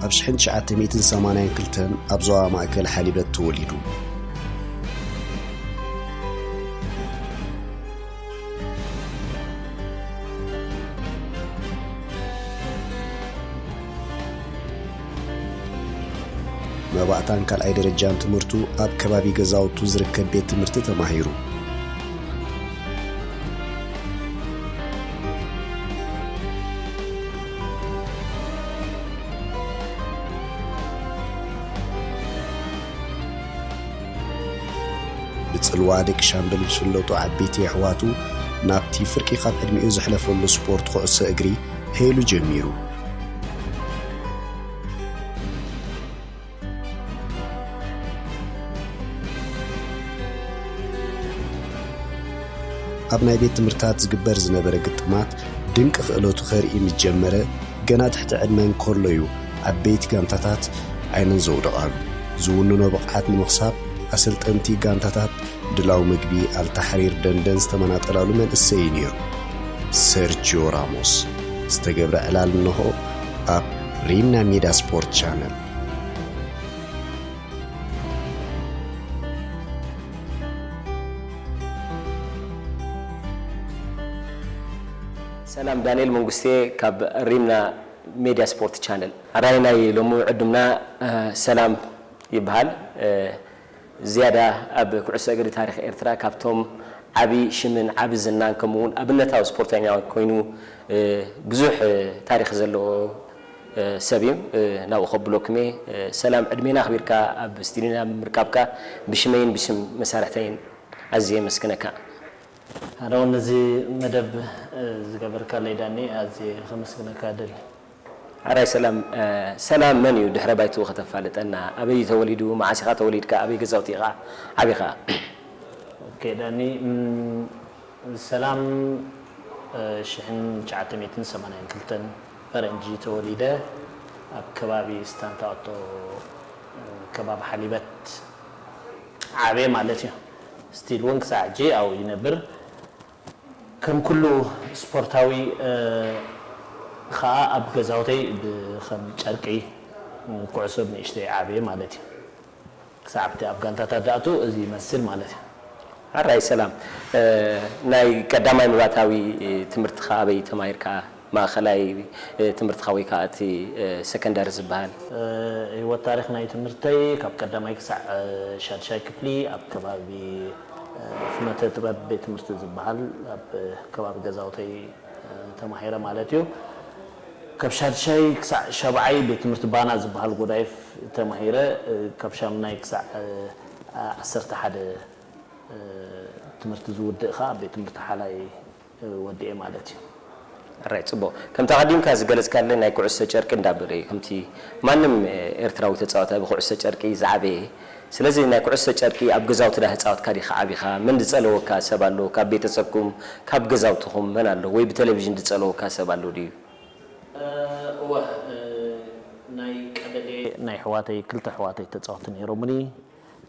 ኣብ ሽሕን ትሽዓተ ሚእትን ሰማንያን ክልተን ኣብ ዞባ ማእከል ሓሊበት ተወሊዱ። መባእታን ካልኣይ ደረጃን ትምህርቱ ኣብ ከባቢ ገዛውቱ ዝርከብ ቤት ትምህርቲ ተማሂሩ። ብጽልዋ ደቂ ሻምበል ዝፍለጡ ዓበይቲ ኣሕዋቱ ናብቲ ፍርቂ ካብ ዕድሚኡ ዘሕለፈሉ ስፖርት ኩዕሶ እግሪ ሄሉ ጀሚሩ። ኣብ ናይ ቤት ትምህርታት ዝግበር ዝነበረ ግጥማት ድንቂ ክእለቱ ከርኢ ምስ ጀመረ፣ ገና ትሕቲ ዕድመ እንከሎ እዩ ዓበይቲ ጋንታታት ዓይነን ዘውደቓሉ። ዝውንኖ ብቕዓት ንምኽሳብ ኣሰልጠንቲ ጋንታታት ድላው ምግቢ ኣልታሕሪር ደንደን ዝተመናጠላሉ መንእሰይ እዩ ነይሩ። ሰርጂዮ ራሞስ ዝተገብረ ዕላል እንሆ ኣብ ሪምና ሜዳ ስፖርት ቻነል። ሰላም፣ ዳንኤል መንግስቴ ካብ ሪምና ሜድያ ስፖርት ቻነል። ኣራይ ናይ ሎሚ ዕዱምና፣ እ፣ ሰላም ይበሃል። እ፣ ዝያዳ ኣብ ኩዕሶ እግሪ ታሪኽ ኤርትራ ካብቶም ዓቢ ሽምን ዓቢ ዝናን ከምኡ እውን ኣብነታዊ ስፖርተኛ ኮይኑ፣ እ፣ ብዙሕ፣ እ፣ ታሪኽ ዘለዎ፣ እ፣ ሰብ እዩ። እ፣ ናብኡ ከብለኩም እየ። እ፣ ሰላም፣ ዕድሜና ኣኽቢርካ ኣብ ስቱድዮና ብምርካብካ ብሽመይን ብሽም መሳርሕተይን ኣዝየ የመስግነካ። ኣነ እውን ነዚ መደብ፣ እ፣ ዝገበርካለይ ዳኒ ኣዝየ ከመስግነካ እደሊ። ኣራይ ሰላም፣ እ፣ ሰላም መን እዩ? ድሕረ ባይትኡ ከተፋልጠና። ኣበይ እዩ ተወሊዱ? መዓስ ኢኻ ተወሊድካ? ኣበይ ገዛውቲ ኢኻ ዓቢኻ? ኦኬ ዳኒ፣ እም፣ ሰላም፣ እ፣ ሽሕን ትሽዓተ ሚእትን ሰማንያን ክልተን ፈረንጂ ተወሊደ ኣብ ከባቢ ስታንታቶ፣ እ፣ ከባቢ ሓሊበት ዓብየ ማለት እዩ። ስቲል እውን ክሳዕ ሕጂ ኣብኡ ይነብር። ከም ኩሉ ስፖርታዊ፣ እ፣ ኸኣ ኣብ ገዛውተይ ብኸም ጨርቂ፣ እ፣ ኩዕሶ ብንእሽተይ ዓብየ ማለት እዩ። ክሳዕ ኣብቲ ኣብ ጋንታታት ዝኣቱ እዚ ይመስል ማለት እዩ። ኣራይ ሰላም፣ እ፣ ናይ ቀዳማይ መባእታዊ፣ እ፣ ትምህርትኻ ኣበይ ተማሂርካ? ማእኸላይ፣ እ፣ ትምህርትኻ ወይ ከኣ እቲ፣ እ፣ ሰከንዳሪ ዝበሃል? እ፣ ህይወት ታሪኽ ናይ ትምህርተይ ካብ ቀዳማይ ክሳዕ፣ እ፣ ሻድሻይ ክፍሊ ኣብ ከባቢ፣ እ፣ ፍኖተ ጥበብ ቤት ትምህርቲ ዝበሃል ኣብ፣ እ፣ ከባቢ ገዛውተይ፣ እ፣ ተማሂረ ማለት እዩ። ካብ ሻድሻይ ክሳዕ ሻብዓይ ቤት ትምህርቲ ባና ዝበሃል ጎዳይፍ ተማሂረ፣ እ፣ ካብ ሻምናይ ክሳዕ፣ እ፣ ዓሰርተ ሓደ፣ እ፣ ትምህርቲ ዝውድእ ከኣ ኣብ ቤት ትምህርቲ ሓላይ ወዲኤ ማለት እዩ። ኣራይ፣ ጽቡቕ። ከምቲ ኣቐዲምካ ዝገለጽካለይ ናይ ኩዕሶ ጨርቂ እንዳበለ እዩ። ከምቲ ማንም ኤርትራዊ ተጻዋታይ ብኩዕሶ ጨርቂ ዝዓበየ። ስለዚ ናይ ኩዕሶ ጨርቂ ኣብ ገዛውቲ ዳ ተጻወትካ ዲኻ ዓቢኻ? መን ዝጸለወካ ሰብ ኣሎ? ካብ ቤተሰብኩም፣ ካብ ገዛውትኹም መን ኣሎ? ወይ ብቴሌቪዥን ዝጸለወካ ሰብ ኣሎ ድዩ? እ፣ እወ፣ እ፣ ናይ ቀደደ ናይ ኣሕዋተይ፣ ክልተ ኣሕዋተይ ተጻወትቲ ነይሮምኒ።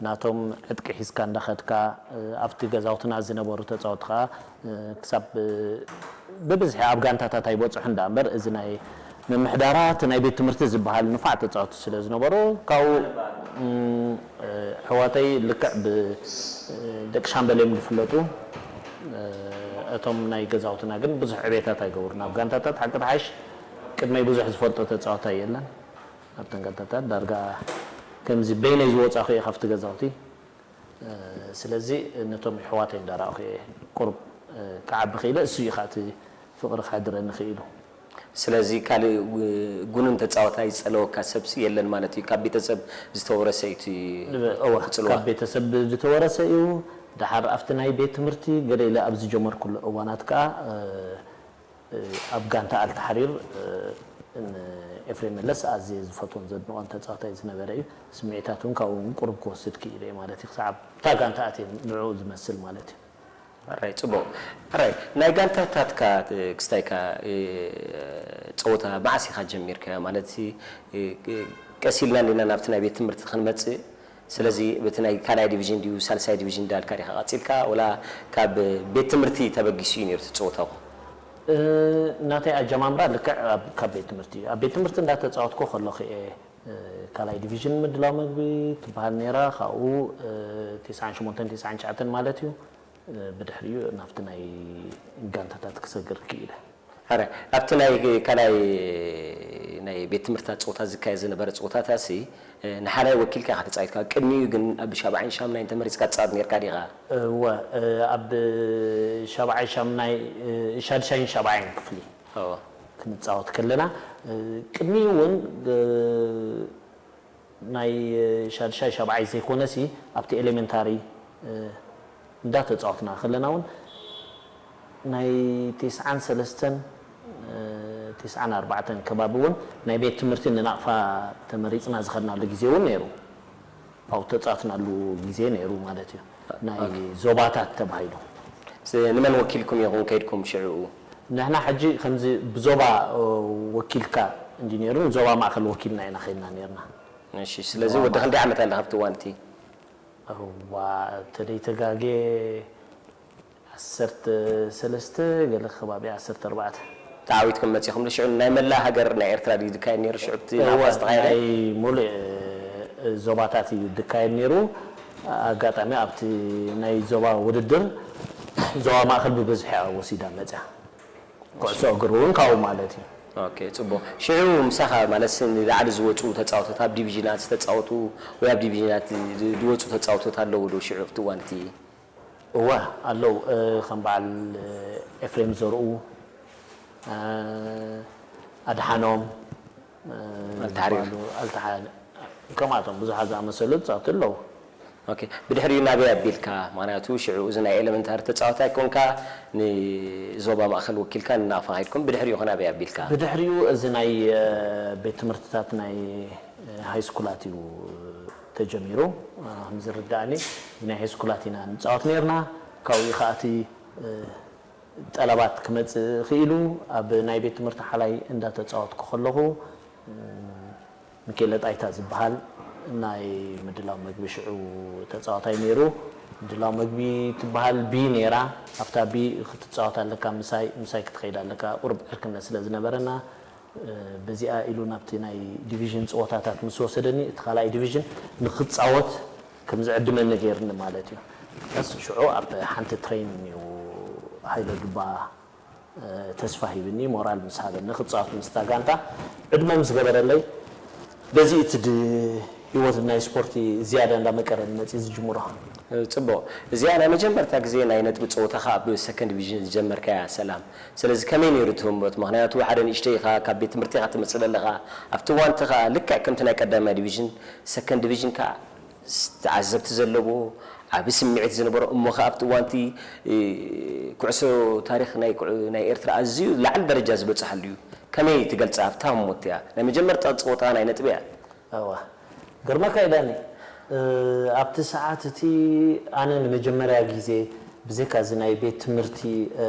ናቶም ዕጥቂ ሒዝካ እንዳኸድካ፣ እ፣ ኣብቲ ገዛውትና ዝነበሩ ተጻወትቲ ከኣ፣ እ፣ ክሳብ፣ እ፣ ብብዝሒ ኣብ ጋንታታት ኣይበጽሑን ደኣ እምበር፣ እዚ ናይ ምምሕዳራት ናይ ቤት ትምህርቲ ዝበሃል ንፋዕ ተጻወትቲ ስለ ዝነበሩ፣ ካብኡ፣ እም፣ እ፣ ኣሕዋተይ ልክዕ ብ-፣ እ፣ ደቂ ሻምበል እዮም ዝፍለጡ። እ፣ እቶም ናይ ገዛውትና ግን ብዙሕ ዕቤታት ኣይገበሩን። ኣብ ጋንታታት ሓቂ ተሓይሽ ቅድመይ ብዙሕ ዝፈልጦ ተጻዋታይ የለን። ኣብተን ጋንታታት ዳርጋ ከምዚ በይነይ ዝወጻኹ እየ ካብቲ ገዛውቲ። እ፣ ስለዚ ነቶም ኣሕዋተይ እንዳረኣኹ እየ ቁሩብ፣ እ፣ ክዓቢ ክኢለ። እሱ እዩ ከኣ እቲ ፍቕሪ ከሕድረኒ ክኢሉ። ስለዚ ካልእ ው-፣ ጉኑን ተጻዋታይ ዝጸለወካ ሰብሲ የለን ማለት እዩ? ካብ ቤተሰብ ዝተወረሰ እዩ እቲ እወ፣ ጽልዋ? ካብ ቤተሰብ ዝተወረሰ እዩ። ደሓር ኣብቲ ናይ ቤት ትምህርቲ ገለ ኢለ ኣብ ዝጀመርኩሉ እዋናት ከኣ፣ እ፣ ኣብ ጋንታ ኣልታሕሪር፣ እ፣ ን-፣ ኤፍሬም መለስ ኣዝየ ዝፈትዎን ዘድንቖን ተጻዋታይ ዝነበረ እዩ። ስምዒታት እውን ካብኡ እውን ቁሩብ ክወስድ ክኢለ እየ ማለት እዩ። ክሳዕ ኣብታ ጋንታ ኣትየ ንዕኡ ዝመስል ማለት እዩ። ኣራይ፣ ጽቡቕ። ኣራይ፣ ናይ ጋንታታትካ፣ እ፣ ክስታይካ፣ እ፣ ጸወታ መዓስ ኢኻ ጀሚርካዮ? ማለት፣ እ፣ እ፣ ቀስ ኢልና እንዲና ናብቲ ናይ ቤት ትምህርቲ ክንመጽእ። ስለዚ፣ በቲ ናይ ካልኣይ ዲቪዥን ድዩ፣ ሳልሳይ ዲቪዥን እንዳልካ ዲኻ ቀጺልካ፣ ወላ ካብ ቤት ትምህርቲ ተበጊሱ እዩ ነይሩ እቲ ጸወታኹም? እ፣ ናተይ ኣጀማምራ ልክዕ ኣብ፣ ካብ ቤት ትምህርቲ እዩ። ኣብ ቤት ትምህርቲ እንዳተጻወትኩ ከለኹ እየ፣ እ፣ ካልኣይ ዲቪዥን ምድላው መግቢ ትበሃል ነይራ። ካብኡ፣ እ፣ ትስዓን ሸሞንተን ትስዓን ትሽዓተን ማለት እዩ። እ፣ ብድሕሪኡ ናብቲ ናይ ጋንታታት ክሰግር ክኢለ። ኣረ፣ ኣብቲ ናይ ካልኣይ ናይ ቤት ትምህርትታት ጸወታ ዝካየድ ዝነበረ ጸወታታሲ፣ እ፣ ንሓላይ ወኪልካ ኢኻ ተጻዊትካ። ቅድሚኡ ግን ኣብ ሻብዓይን ሻምናይን ተመሪጽካ ትጻወት ነርካ ዲኻ? እወ፣ እ፣ ኣብ ሻብዓይ ሻምናይ፣ እ፣ ሻድሻይን ሻብዓይን ክፍሊ እወ። ክንጻወት ከለና፣ እ፣ ቅድሚኡ እውን፣ እ፣ ናይ ሻድሻይ ሻብዓይ ዘይኮነሲ ኣብቲ ኤሌመንታሪ፣ እ፣ እንዳተጻወትና ከለና እውን ናይ ትስዓን ሰለስተን፣ እ፣ ትስዓን ኣርባዕተን ከባቢ እውን ናይ ቤት ትምህርቲ ንናቕፋ ተመሪጽና ዝኸድናሉ ግዜ እውን ነይሩ። ኣብኡ ተጻወትናሉ ግዜ ነይሩ ማለት እዩ። ናይ ኦኬ። ዞባታት ተባሂሉ። ስ-፣ ንመን ወኪልኩም ኢኹም ከይድኩም ሽዕኡ? ንሕና ሕጂ ከምዚ ብዞባ፣ እ፣ ወኪልካ እንዲ ነይሩ፣ ዞባ ማእከል ወኪልና ኢና ከይድና ነይርና። እሺ፣ ስለዚ ዞባ ወዲ ማእከል። ክንደይ ዓመት ኣለኻ ኣብቲ እዋን እቲ? እዋ፣ ተደይተጋጌ ዓሰርተ ሰለስተ ገለ ከባቢ ዓሰርተ ኣርባዕተ። ተዓዊትኩም መጺኹም ሽዑ ናይ መላእ ሃገር ናይ ኤርትራ ድዩ ዝካየድ ነይሩ ሽዑ ኣብቲ እወ፣ ናቕፋ ዝተኻየደ? ናይ ሙሉእ፣ እ፣ ዞባታት እዩ ዝካየድ ነይሩ። ኣጋጣሚ ኣብቲ ናይ ዞባ ውድድር ዞባ ማእከል ብብዝሒ እያ ወሲዳ መጽያ። ኩዕሶ እግሪ እውን ካብኡ ማለት እዩ። ኦኬ፣ ጽቡቕ። ሽዑ ምሳኻ ማለት ንላዕሊ ዝወጹ ተጻወቶት ኣብ ዲቪዥናት ዝተጻወቱ ወይ ኣብ ዲቪዥናት ዝ-፣ ዝወጹ ተጻወቶት ኣለዉ ዶ ሽዑ ኣብቲ እዋን እቲ? እወ፣ ኣለዉ። እ፣ ከም በዓል፣ እ፣ ኤፍሬም ዘርኡ፣ እ፣ ኣድሓኖም፣ እ፣ ኣልተሓሪር። ዝበሃሉ፣ ኣልተሓ-፣ ከምኣቶም ብዙሓት ዝኣመሰሉ ተጻወቱ ኣለዉ። ኦኬ፣ ብድሕሪኡ ናበይ ኣቢልካ? ምኽንያቱ ሽዑ እዚ ናይ ኤለመንታሪ ተጻዋታይ ኮንካ፣ ንዞባ ማእከል ወኪልካ ንናቕፋ ከይድኩም፣ ብድሕሪኡ ከ ናበይ ኣቢልካ? ብድሕሪኡ እዚ ናይ፣ እ፣ ቤት ትምህርትታት ናይ፣ እ፣ ሃይ ስኩላት እዩ ተጀሚሩ። እ፣ ከም ዝርድኣኒ ናይ ሃይ ስኩላት ኢና ንጻወት ነይርና። ካብኡ ከኣ እቲ፣ እ፣ ጠለባት ክመጽእ ክኢሉ፣ ኣብ ናይ ቤት ትምህርቲ ሓላይ እንዳተጻወትኩ ከለኹ፣ እ፣ ሚኬለ ጣይታ ዝበሃል ናይ ምድላው መግቢ ሽዑ ተጻዋታይ ነይሩ። ምድላው መግቢ ትበሃል ቢ ነይራ። ኣብታ ቢ ክትጻወት ኣለካ፣ ምሳይ፣ ምሳይ ክትኸይድ ኣለካ። ቁሩብ ዕርክነት ስለ ዝነበረና፣ እ፣ በዚኣ ኢሉ ናብቲ ናይ ዲቪዥን ጸወታታት ምስ ወሰደኒ፣ እቲ ካልኣይ ዲቪዥን ንክጻወት ከም ዝዕድመኒ ገይርኒ ማለት እዩ። በስ ሽዑ ኣብ ሓንቲ ትሬኒንግ እዩ ሃይለ ዱባ፣ እ፣ ተስፋ ሂብኒ፣ ሞራል ምስ ሃበኒ፣ ክጻወት ምስታ ጋንታ ዕድመ ምስ ገበረለይ፣ በዚ እቲ ድ-፣ ህይወት ናይ ስፖርቲ ዝያዳ እንዳመቀረኒ መጺኡ ዝጅምሮ። ጽቡቕ። እዚኣ ናይ መጀመርታ ግዜ ናይ ነጥቢ ጸወታኻ ኣብ ሰከንድ ዲቪዥን ዝጀመርካያ ሰላም። ስለዚ ከመይ ነይሩ እቲ ህሞት? ምኽንያቱ ሓደ ንእሽተይ ኢኻ፣ ካብ ቤት ትምህርቲ ኢኻ ትመጽእ ዘለኻ። ኣብቲ እዋን እቲ ኸኣ ልክዕ ከምቲ ናይ ቀዳማይ ዲቪዥን፣ ሰከንድ ዲቪዥን ከኣ ስ-፣ ተዓዘብቲ ዘለዎ ዓቢ ስምዒት ዝነበሮ እሞ ኸኣ ኣብቲ እዋን እቲ፣ እ፣ ኩዕሶ ታሪኽ ናይ ኩዕ-፣ ናይ ኤርትራ ኣዝዩ ላዕሊ ደረጃ ዝበጽሓሉ እዩ። ከመይ ትገልጻ ኣብታ ህሞት እቲኣ? ናይ መጀመርታ ጸወታ ናይ ነጥቢ እያ። እዋ። ግርመካ እዩ ዳኒ። እ፣ ኣብቲ ሰዓት እቲ ኣነ ንመጀመርያ ግዜ ብዘይካ እዚ ናይ ቤት ትምህርቲ፣ እ፣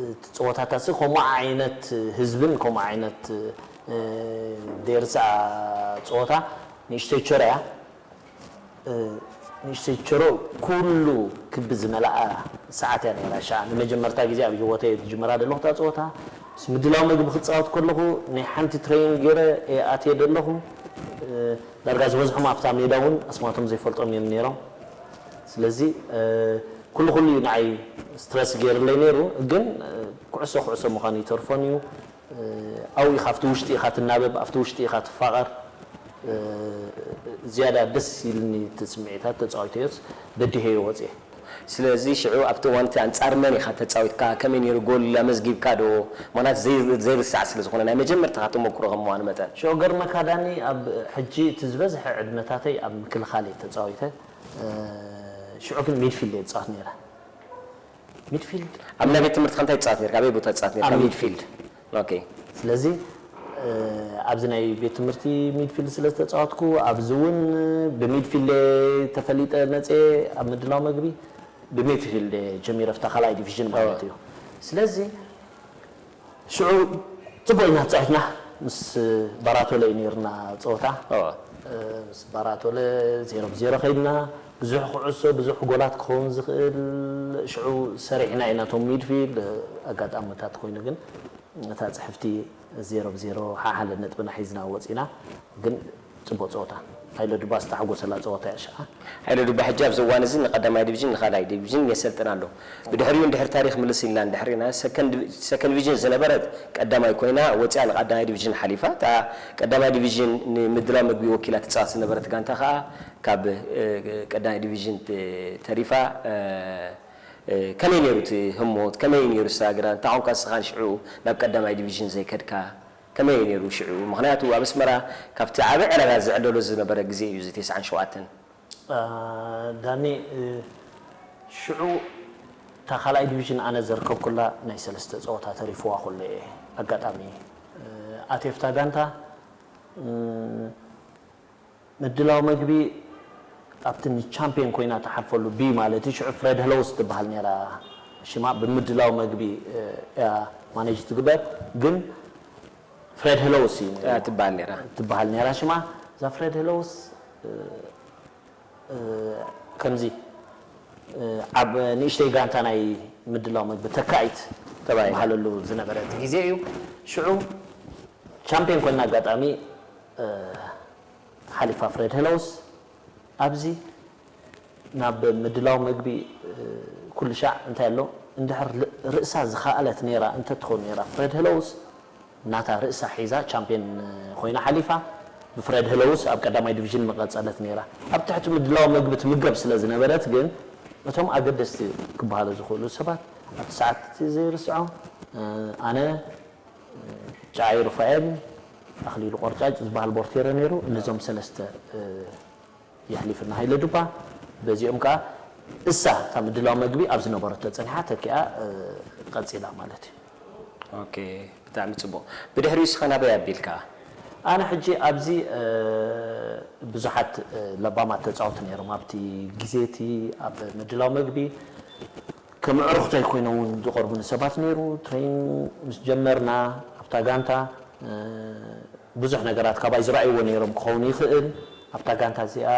እቲ ጸወታታሲ ከምኡ ዓይነት ህዝብን ከምኡ ዓይነት፣ እ፣ ደርሳ ጸወታ ንእሽተይ ቸሮ እያ። እ፣ ንእሽተይ ቸሮ ኩሉ ክቢ ዝመልኣ ሰዓት እያ ነይራ። ሻዕ ንመጀመርታ ግዜ ኣብ ህይወተይ ዝጅምራ ዘለኹ እታ ጸወታ ምስ ምድላው መግቢ ክጻወት ከለኹ ናይ ሓንቲ ትሬኒንግ ገይረ እየ ኣትየ ዘለኹ። እ፣ ዳርጋ ዝበዝሖም ኣብታ ሜዳ እውን ኣስማቶም ዘይፈልጦም እዮም ነይሮም። ስለዚ፣ እ፣ ኩሉ ኩሉ እዩ ንዓይ ስትረስ ገይርለይ ነይሩ፣ ግን፣ እ፣ ኩዕሶ ኩዕሶ ምዃኑ ይተርፎን እዩ። እ፣ ኣብኡ ኢኻ ኣብቲ ውሽጢ ኢኻ ትናበብ፣ ኣብቲ ውሽጢ ኢኻ ትፋቐር። እ፣ ዝያዳ ደስ ኢልኒ እቲ ስምዒታት ተጻዊተዮስ በዲሄዮ ወጽየ። ስለዚ ሽዑ ኣብቲ እዋን እቲ ኣንጻር መን ኢኻ ተጻዊትካ? ከመይ ነይሩ? ጎል ኣመዝጊብካ ዶ? ምኽንያቱ ዘይ-፣ ዘይርሳዕ ስለ ዝኾነ ናይ መጀመርታኻ ተመኩሮ ከም ምዃኑ መጠን። ሽዑ ገርመካ ዳኒ ኣብ ሕጂ እቲ ዝበዝሐ ዕድመታተይ ኣብ ምክልኻል እየ ተጻዊተ። እ፣ ሽዑ ግን ሚድፊልድ እየ ዝጻወት ነይረ። ሚድፊልድ ኣብ ናይ ቤት ትምህርትኻ እንታይ ትጻወት ነርካ? ኣበይ ቦታ ትጻወት ነርካ? ኣብ ሚድፊልድ። ሚድፊልድ። ኦኬ። ስለዚ፣ እ፣ ኣብዚ ናይ ቤት ትምህርቲ ሚድፊልድ ስለ ዝተጻወትኩ፣ ኣብዚ እውን ብሚድፊልድ ተፈሊጠ መጽየ፣ ኣብ ምድላው መግቢ ብሚድፊልድ ጀሚረ፣ ኣብታ ካልኣይ ዲቪዥን ማለት እዎ። እዩ። ስለዚ፣ ሽዑ ጽቡቕ ኢና ተጻዊትና፣ ምስ ባራቶሎ እዩ ነይርና ጸወታ። እዎ። ምስ ባራቶለ ዜሮ ብዜሮ ከይድና፣ ብዙሕ ኩዕሶ፣ ብዙሕ ጎላት ክኸውን ዝኽእል ሽዑ ሰሪሕና ኢና። እቶም ሚድፊልድ ኣጋጣሚታት ኮይኑ ግን እታ ጽሕፍቲ ዜሮ ብዜሮ ሓሓለ ነጥብና ሒዝና ወጺና። ግን ጽቡቕ ጸወታ፣ ሃይለ ዱባ ዝተሓጎሰላ ጸወታ እያ ሽዓ። ሓይለ ዱባ ሕጂ ኣብዚ እዋን እዚ ንቀዳማይ ዲቪዥን ንካልኣይ ዲቪዥን የሰልጥን ኣሎ። ብድሕሪኡ እንድሕር ታሪኽ ምልስ ኢልና እንድሕር ኢና ሰከንድ ዲቪዥን ዝነበረት ቀዳማይ ኮይና ወፂኣ ንቀዳማይ ዲቪዥን ሓሊፋ። እታ ቀዳማይ ዲቪዥን ንምድላው ምግቢ ወኪላ ትፃወት ዝነበረት ጋንታ ከዓ ካብ ቀዳማይ ዲቪዥን ተሪፋ። ከመይ ነይሩ እቲ ህሞት? ከመይ ነይሩ ስራግራ? እንታይ ኮንካ ንስኻን ሽዑ ናብ ቀዳማይ ዲቪዥን ዘይከድካ? ከመይ ነይሩ ሽዑ? ምኽንያቱ ኣብ ኣስመራ ካብቲ ዓቢ ዕላላት ዝዕለሎ ዝነበረ ግዜ እዩ እዚ ተስዓን ሸውዓተን። ዳኒ፣ ሽዑ እታ ካልኣይ ዲቪዥን ኣነ ዘርከብኩላ ናይ ሰለስተ ጸወታ ተሪፍዋ ከሎ እየ ኣጋጣሚ ኣትየ ኣብታ ጋንታ። ምድላው መግቢ ኣብቲ ንቻምፒዮን ኮይና ትሓልፈሉ ቢ ማለት እዩ። ሽዑ ፍሬድ ህለውስ ትበሃል ነይራ ሽማ። ብምድላው መግቢ እያ ማኔጅ ትግበር፣ ግን ፍሬድ ህለውስ እዩ ነይሩ። እያ ትበሃል ነይራ። ትበሃል ነይራ ሽማ። እዛ ፍሬድ ህለውስ ከምዚ ኣብ ንእሽተይ ጋንታ ናይ ምድላው መግቢ ተካኢት ተባሂላ። ተባሃለሉ ዝነበረት ግዜ እዩ። ሽዑ ቻምፒዮን ኮይና ኣጋጣሚ ሓሊፋ ፍሬድ ሄሎውስ ኣብዚ ናብ ምድላው መግቢ ኩሉ ሻዕ እንታይ ኣሎ እንድሕር ርእሳ ዝኸኣለት ነይራ እንተትኾን ነይራ ፍሬድ ሄሎውስ ናታ ርእሳ ሒዛ ቻምፒዮን ኮይና ሓሊፋ ብፍሬድ ሄሎውስ ኣብ ቀዳማይ ዲቪዥን መቐጸለት ነይራ። ኣብ ትሕቲ ምድላው መግቢ ትምገብ ስለ ዝነበረት ግን እቶም ኣገደስቲ ክበሃሉ ዝኽእሉ ሰባት ኣብቲ ሰዓት እቲ ዘይርስዖ ኣነ ጫይ ሩፋኤል ኣኽሊሉ ቆርጫጭ ዝበሃል ቦርቴረ ነይሩ። እነዞም ሰለስተ የሕሊፍና ሃይለ ዱባ በዚኦም ከዓ እሳ እታ ምድላው መግቢ ኣብ ዝነበረቶ ፀኒሓ ተኪኣ ቀፂላ ማለት እዩ። ኦኬ ብጣዕሚ ፅቡቕ። ብድሕሪኡ እስኻ ናበይ ኣቢልካ? ኣነ ሕጂ ኣብዚ ብዙሓት ለባማት ተፃወቲ ነይሮም ኣብቲ ግዜ እቲ ኣብ ምድላው መግቢ ከም ኣዕሩኽተይ ኮይኖም እውን ዝቐርቡኒ ሰባት ነይሩ። ትሬን ምስ ጀመርና ኣብታ ጋንታ ብዙሕ ነገራት ካባይ ዝረኣይዎ ነይሮም ክኸውን ይኽእል። ኣብታ ጋንታ እዚኣ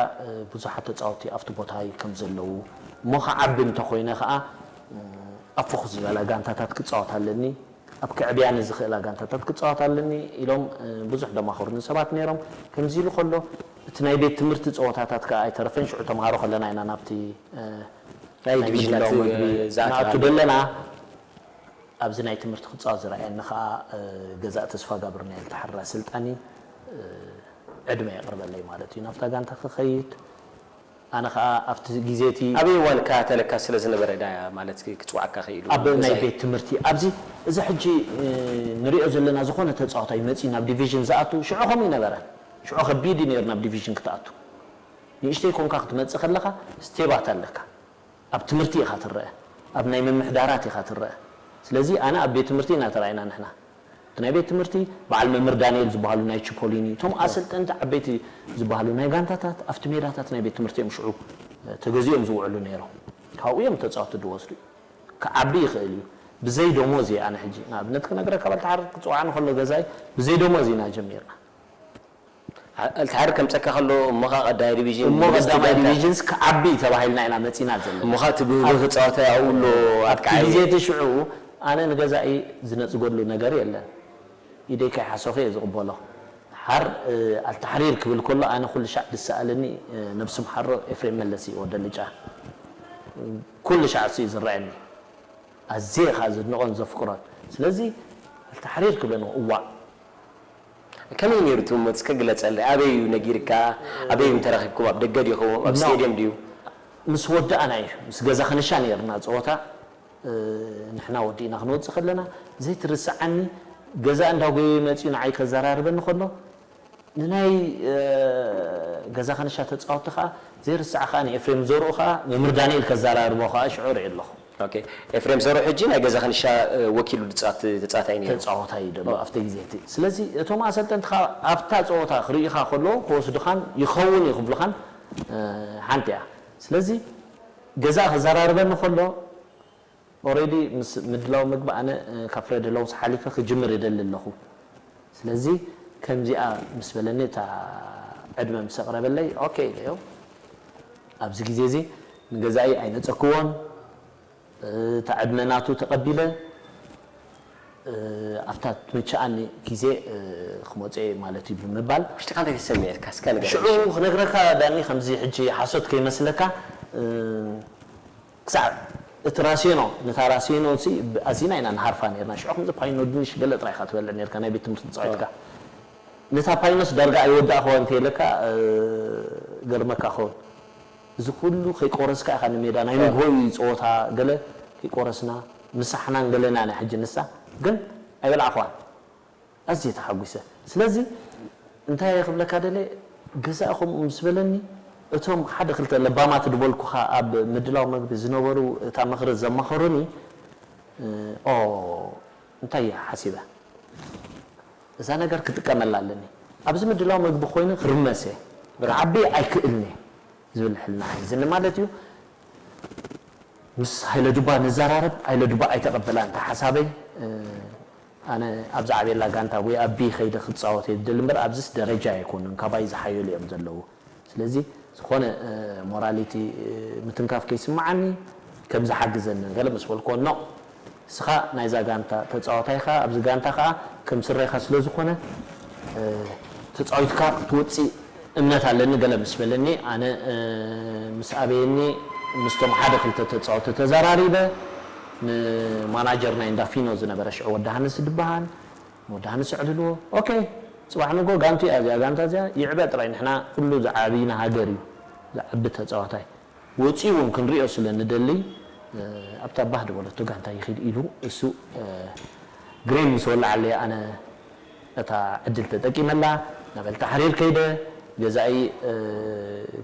ብዙሓት ተፃወቲ ኣብቲ ቦታይ ከም ዘለዉ እሞ ክዓቢ እንተኮይነ ከዓ ኣብ ፍኹስ ዝበላ ጋንታታት ክፃወት ኣለኒ፣ ኣብ ክዕብያኒ ዝኽእላ ጋንታታት ክፃወት ኣለኒ ኢሎም ብዙሕ ደማኸሩኒ ሰባት ነይሮም። ከምዚ ኢሉ ከሎ እቲ ናይ ቤት ትምህርቲ ፀወታታት ከዓ ኣይተረፈን። ሽዑ ተምሃሮ ከለና ኢና ናብቲ ናይ ዲቪዥናት ምድላው መግቢ ዝኣተኻ ንኣቱ ደለና ኣብዚ ናይ ትምህርቲ ክፃወት ዝረኣየኒ ከዓ ገዛእ ተስፋ ጋብርናኤል ተሓራ ስልጣኒ ዕድመ የቕርበለይ ማለት እዩ ናብታ ጋንታ ክኸይድ። ኣነ ከዓ ኣብቲ ግዜ እቲ ኣበይ እዋን እከታተለካ ስለ ዝነበረ ዳ ማለት ክፅዋዓካ ክኢሉ ኣብ ናይ ቤት ትምህርቲ ኣብዚ እዚ ሕጂ ንሪኦ ዘለና ዝኾነ ተፃዋታይ መፂኡ ናብ ዲቪዥን ዝኣቱ ሽዑ ከምኡ ይነበረ። ሽዑ ከቢድ እዩ ነይሩ ናብ ዲቪዥን ክትኣቱ። ንእሽተይ ኮንካ ክትመፅእ ከለኻ ስቴባት ኣለካ። ኣብ ትምህርቲ ኢኻ ትረአ፣ ኣብ ናይ ምምሕዳራት ኢኻ ትረአ። ስለዚ ኣነ ኣብ ቤት ትምህርቲ ኢና ተራኢና ንሕና። እቲ ናይ ቤት ትምህርቲ በዓል መምህር ዳንኤል ዝበሃሉ ናይ ቺፖሊኒ እቶም ኣሰልጠንቲ ዓበይቲ ዝበሃሉ ናይ ጋንታታት ኣብቲ ሜዳታት ናይ ቤት ትምህርቲ እዮም ሽዑ ተገዚኦም ዝውዕሉ ነይሮም። ካብኡ እዮም ተፃወቲ ዝወስዱ። ክዓቢ ይኽእል እዩ። ብዘይ ደሞዝ እየ ኣነ ሕጂ ንኣብነት ክነግረካ በልተሓር ክፅዋዕኒ ከሎ ገዛይ ብዘይ ደሞዝ ኢና ጀሚርና። ኣልትሓር ከምፀካ ከሎ እሞኻ ቀዳማይ ዲቪዥን እሞ ቀዳማይ ዲቪዥንስ ክዓቢ ተባሂልና ኢና መፂና ዘለና። እሞኻ እቲ ብህብህ ክፃወተ ኣብኡ ኣሎ ኣብቲ ግዜ እቲ ሽዑ ኣነ ንገዛኢ ዝነፅገሉ ነገር የለን። ኢደይ ከይሓሰኹ እየ ዝቕበሎ። ሓር ኣልተሕሪር ክብል ከሎ ኣነ ኩሉ ሻዕ ዝሰኣለኒ ነብሱ ምሓሮ ኤፍሬም መለስ እዩ ወደ ልጫ። ኩሉ ሻዕ እሱ እዩ ዝረኣየኒ። ኣዝየ ከዓ ዘድንቖን ዘፍቅሮን። ስለዚ ኣልተሕሪር ክብለኒ እዋእ ከመይ ነይሩ እቲ ህሞት እስከ ግለፀለይ? ኣበይ እዩ ነጊርካ? ኣበይ እዮም ተራኺብኩም? ኣብ ደገ ዲኹም? ኣብ No. ስቴድየም ድዩ? ምስ ወዳእና እዩ ምስ ገዛ ከነሻ ነይርና ፀወታ ንሕና ወዲእና ክንወፅእ ከለና ዘይትርስዓኒ ገዛ እንዳጎየ መፅኡ ንዓይ ከዘራርበኒ ከሎ ንናይ ገዛ ከነሻ ተፃወቲ ከዓ ዘይርስዓ ከዓ ንኤፍሬም ዘርኡ ከዓ መምህር ዳንኤል ከዘራርቦ ከዓ ሽዑ ርኢ ኣለኹ። ኦኬ ኤፍሬም ዘሮ ሕጂ ናይ ገዛ ከንሻ ወኪሉ ዝፃወት ተፃዋታይ ነይሩ። ተፃወታይ እዩ ዘሎ ኣብቲ ግዜ እቲ። ስለዚ እቶም ኣሰልጠንቲ ከዓ ኣብታ ፀወታ ክርእዩኻ ከለዉ ክወስዱኻን ይኸውን እዩ ክብሉኻን ሓንቲ እያ። ስለዚ ገዛ ከዘራርበኒ ከሎ ኦሬዲ ምስ ምድላው ምግቢ ኣነ ካብ ፍሬድ ሎውስ ሓሊፈ ክጅምር ይደሊ ኣለኹ። ስለዚ ከምዚኣ ምስ በለኒ እታ ዕድመ ምስ ኣቕረበለይ ኦኬ ኢለዮ። ኣብዚ ግዜ እዚ ንገዛኢ ኣይነጸክዎን። እታ ዕድመ ናቱ ተቐቢለ፣ ኣብታ ትምችኣኒ ግዜ ክመጽእ እየ ማለት እዩ ብምባል። ውሽጥካ እንታይ ተሰሚዑካ? እስከ ንገረኒ። ሽዑ ክነግረካ ዳኒ፣ ከምዚ ሕጂ ሓሶት ከይመስለካ፣ ክሳዕ እቲ ራሴኖ፣ ነታ ራሴኖ ሲ ኣዚና ኢና ንሃርፋ ነርና። ሽዑ ከምዚ ፓይኖ ድንሽ ገለ ጥራይ ኢኻ ትበልዕ ነርካ፣ ናይ ቤት ትምህርቲ ተጻዊትካ። ነታ ፓይኖስ ዳርጋ ኣይወዳእኽዋ እንተይለካ፣ ገርመካ ኸውን። እዚ ኩሉ ከይቆረስካ ኢኻ ንሜዳ፣ ናይ ንግሆ እዩ ጸወታ፣ ገለ ከይቆረስና፣ ምሳሕናን ገለና ኢና ሕጂ ንሳ፣ ግን ኣይበላዕኽዋን። ኣዝየ ተሓጒሰ። ስለዚ እንታይ እየ ክብለካ ደልየ፣ ገዛኢ ከምኡ ምስ በለኒ፣ እቶም ሓደ ክልተ ለባማት ዝበልኩኻ ኣብ ምድላው መግቢ ዝነበሩ፣ እታ ምኽሪ ዘማኸሩኒ፣ ኦ፣ እንታይ እየ ሓሲበ፣ እዛ ነገር ክጥቀመላ ኣለኒ፣ ኣብዚ ምድላው መግቢ ኮይኑ ክርመስ እየ፣ ክዓቢ ኣይክእልን እየ ዝብል ሕልና ሒዝኒ ማለት እዩ። ምስ ሃይለ ዱባ ንዘራረብ፣ ሃይለ ዱባ ኣይተቐበላን። እቲ ሓሳበይ፣ ኣነ ኣብ ዝዓብየላ ጋንታ ወይ ኣብ ቢ ከይደ ክጻወት እየ ዝደሊ እምበር፣ ኣብዚስ ደረጃ ኣይኮኑን፣ ካባይ ዝሓየሉ እዮም ዘለዉ። ስለዚ ዝኾነ ሞራሊቲ ምትንካፍ ከይስምዓኒ ከም ዝሓግዘኒ ገለ ምስ በልክዎ፣ ኖ፣ ንስኻ ናይዛ ጋንታ ተጻዋታይ ኢኻ፣ ኣብዚ ጋንታ ከኣ ከም ስረኻ ስለ ዝኾነ፣ ተጻዊትካ ክትወጽእ እምነት ኣለኒ ገለ ምስ በለኒ፣ ኣነ ምስ ኣበየኒ ምስቶም ሓደ ክልተ ተጻወቲ ተዘራሪበ፣ ንማናጀር ናይ እንዳ ፊኖ ዝነበረ ሽዑ ወዲ ሃንስ ዝበሃል፣ ወዲ ሃንስ ኣዕልልዎ። ኦኬ፣ ጽባሕ ንግሆ ጋንቱ እያ እዚኣ፣ ጋንታ እዚኣ ይዕበ ጥራይ፣ ንሕና ኩሉ ዝዓብይና ሃገር እዩ፣ ዝዓቢ ተጻዋታይ። ወጺኡ እውን ክንሪኦ ስለ ንደሊ፣ ኣብታ ባህ ዝበለቶ ጋንታ ይኺድ ኢሉ፣ እሱ ግሬን ምስ ወለዓለይ ኣነ እታ ዕድል ተጠቂመላ፣ ናብ ኣልታሕሪር ከይደ። ገዛኢ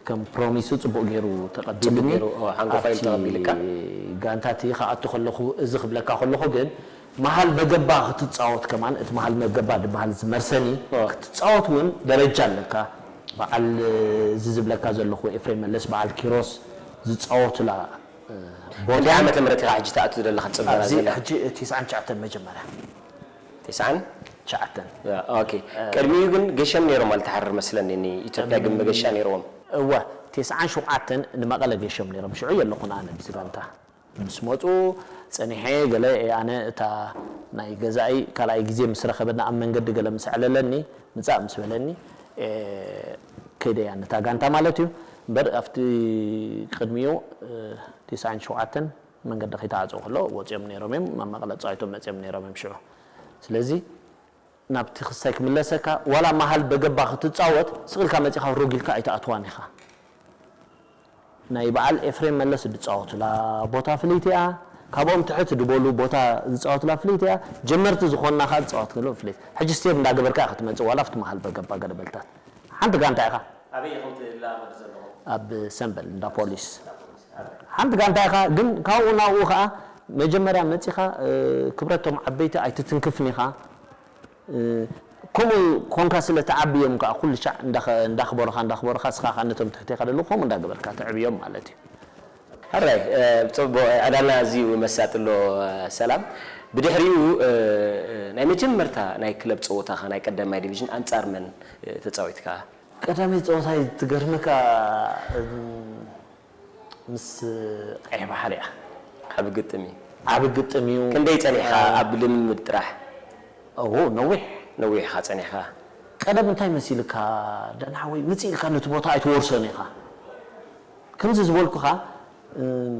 ከም ፕሮሚሱ ጽቡቕ ገይሩ ተቐቢሉኒ። ሓንጎፋይ ተቐቢልካ። ጋንታቲ ክኣቱ ከለኹ፣ እዚ ክብለካ ከለኹ ግን፣ መሃል በገባ ክትጻወት ከማን፣ እቲ መሃል በገባ ዝበሃል ዝመርሰኒ ክትጻወት እውን ደረጃ ኣለካ። በዓል እዚ ዝብለካ ዘለኹ ኤፍሬም መለስ፣ በዓል ኪሮስ ዝጻወቱላ ቦታ። ክንደይ ዓመተ ምህረት ኢኻ ሕጂ ትኣቱ ዘለኻ ትጽበ ኣብዚ ዘለኻ? ሕጂ ትስዓን ትሽዓተን መጀመርያ። ትስዓን? ትሽዓተን። ኦኬ። ቅድሚኡ ግን ገሸም ነይሮም ኣልተሓርር መስለኒ፣ ንኢትዮጵያ ግን መገሻ ነይርዎም። እወ፣ ትስዓን ሸውዓተን ንመቐለ ገሸም ነይሮም። ሽዑ የለኹን ኣነ ኣብዚ ጋንታ። ምስ መጹ ጸኒሐ ገለ፣ ኣነ እታ ናይ ገዛኢ ካልኣይ ግዜ ምስ ረኸበና ኣብ መንገዲ ገለ ምስ ኣዕለለኒ፣ ምጻእ ምስ በለኒ፣ ከይደያ ነታ ጋንታ ማለት እዩ። እምበር ኣብቲ ቅድሚኡ፣ ትስዓን ሸውዓተን መንገዲ ከይተዓጸወ ከሎ ወጺኦም ነይሮም እዮም፣ ኣብ መቐለ ተጻዊቶም መጺኦም ነይሮም እዮም ሽዑ። ስለዚ ናብቲ ክስታይ ክምለሰካ፣ ዋላ መሃል በገባ ክትጻወት፣ ስቕ ኢልካ መጺኻ ሮግ ኢልካ ኣይትኣትዋን ኢኻ። ናይ በዓል ኤፍሬም መለስ ዝጻወቱላ ቦታ ፍልይቲ እያ፣ ካብኦም ትሕት ዝበሉ ቦታ ዝጻወቱላ ፍልይቲ እያ። ጀመርቲ ዝኾንና ከኣ ዝጻወት ከለዉ ፍልይቲ። ሕጂ ስቴፕ እንዳገበርካ ኢኻ ክትመጽእ፣ ዋላ ኣብቲ መሃል በገባ ገለ በልታት። ሓንቲ ጋንታ ኢኻ። ኣበይ ኢኹም ትለማመዱ ዘለኹም? ኣብ ሰምበል እንዳ ፖሊስ። ሓንቲ ጋንታ ኢኻ፣ ግን ካብኡ ናብኡ ከኣ መጀመርያ መጺኻ፣ እ፣ ክብረቶም ዓበይቲ ኣይትትንክፍን ኢኻ። እ፣ ከምኡ ኮንካ ስለ ትዓቢ እዮም ከኣ ኩሉ ሻዕ እንዳኸ-፣ እንዳኽበሩኻ፣ እንዳኽበሩኻ፣ እስኻ ከኣ ነቶም ትሕቴኻ ዘለዉ ከምኡ እንዳገበርካ ተዕብዮም ማለት እዩ። ሕራይ፣ እ፣ ጽቡቕ፣ ዕላልና ኣዝዩ መሳጢ ኣሎ፣ እ፣ ሰላም። ብድሕሪኡ፣ እ፣ እ፣ ናይ መጀመርታ ናይ ክለብ ጸወታኻ ናይ ቀዳማይ ዲቪዥን ኣንጻር መን፣ እ፣ ተጻዊትካ? ቀዳመይ ጸወታይ ትገርመካ፣ እም፣ ምስ ቀይሕ ባሕሪ እያ። ዓቢ ግጥም እዩ። ዓቢ ግጥም እዩ። ክንደይ ጸኒሕካ እ፣ ኣብ ልምምድ ጥራሕ? እዎ፣ ነዊሕ። ነዊሕ ኢኻ ጸኒሕካ። ቀደም እንታይ መሲልካ፣ ዳን ሓወይ፣ ምጽእ ኢልካ ነቲ ቦታ ኣይትወርሶን ኢኻ። ከምዚ ዝበልኩኻ፣ እም፣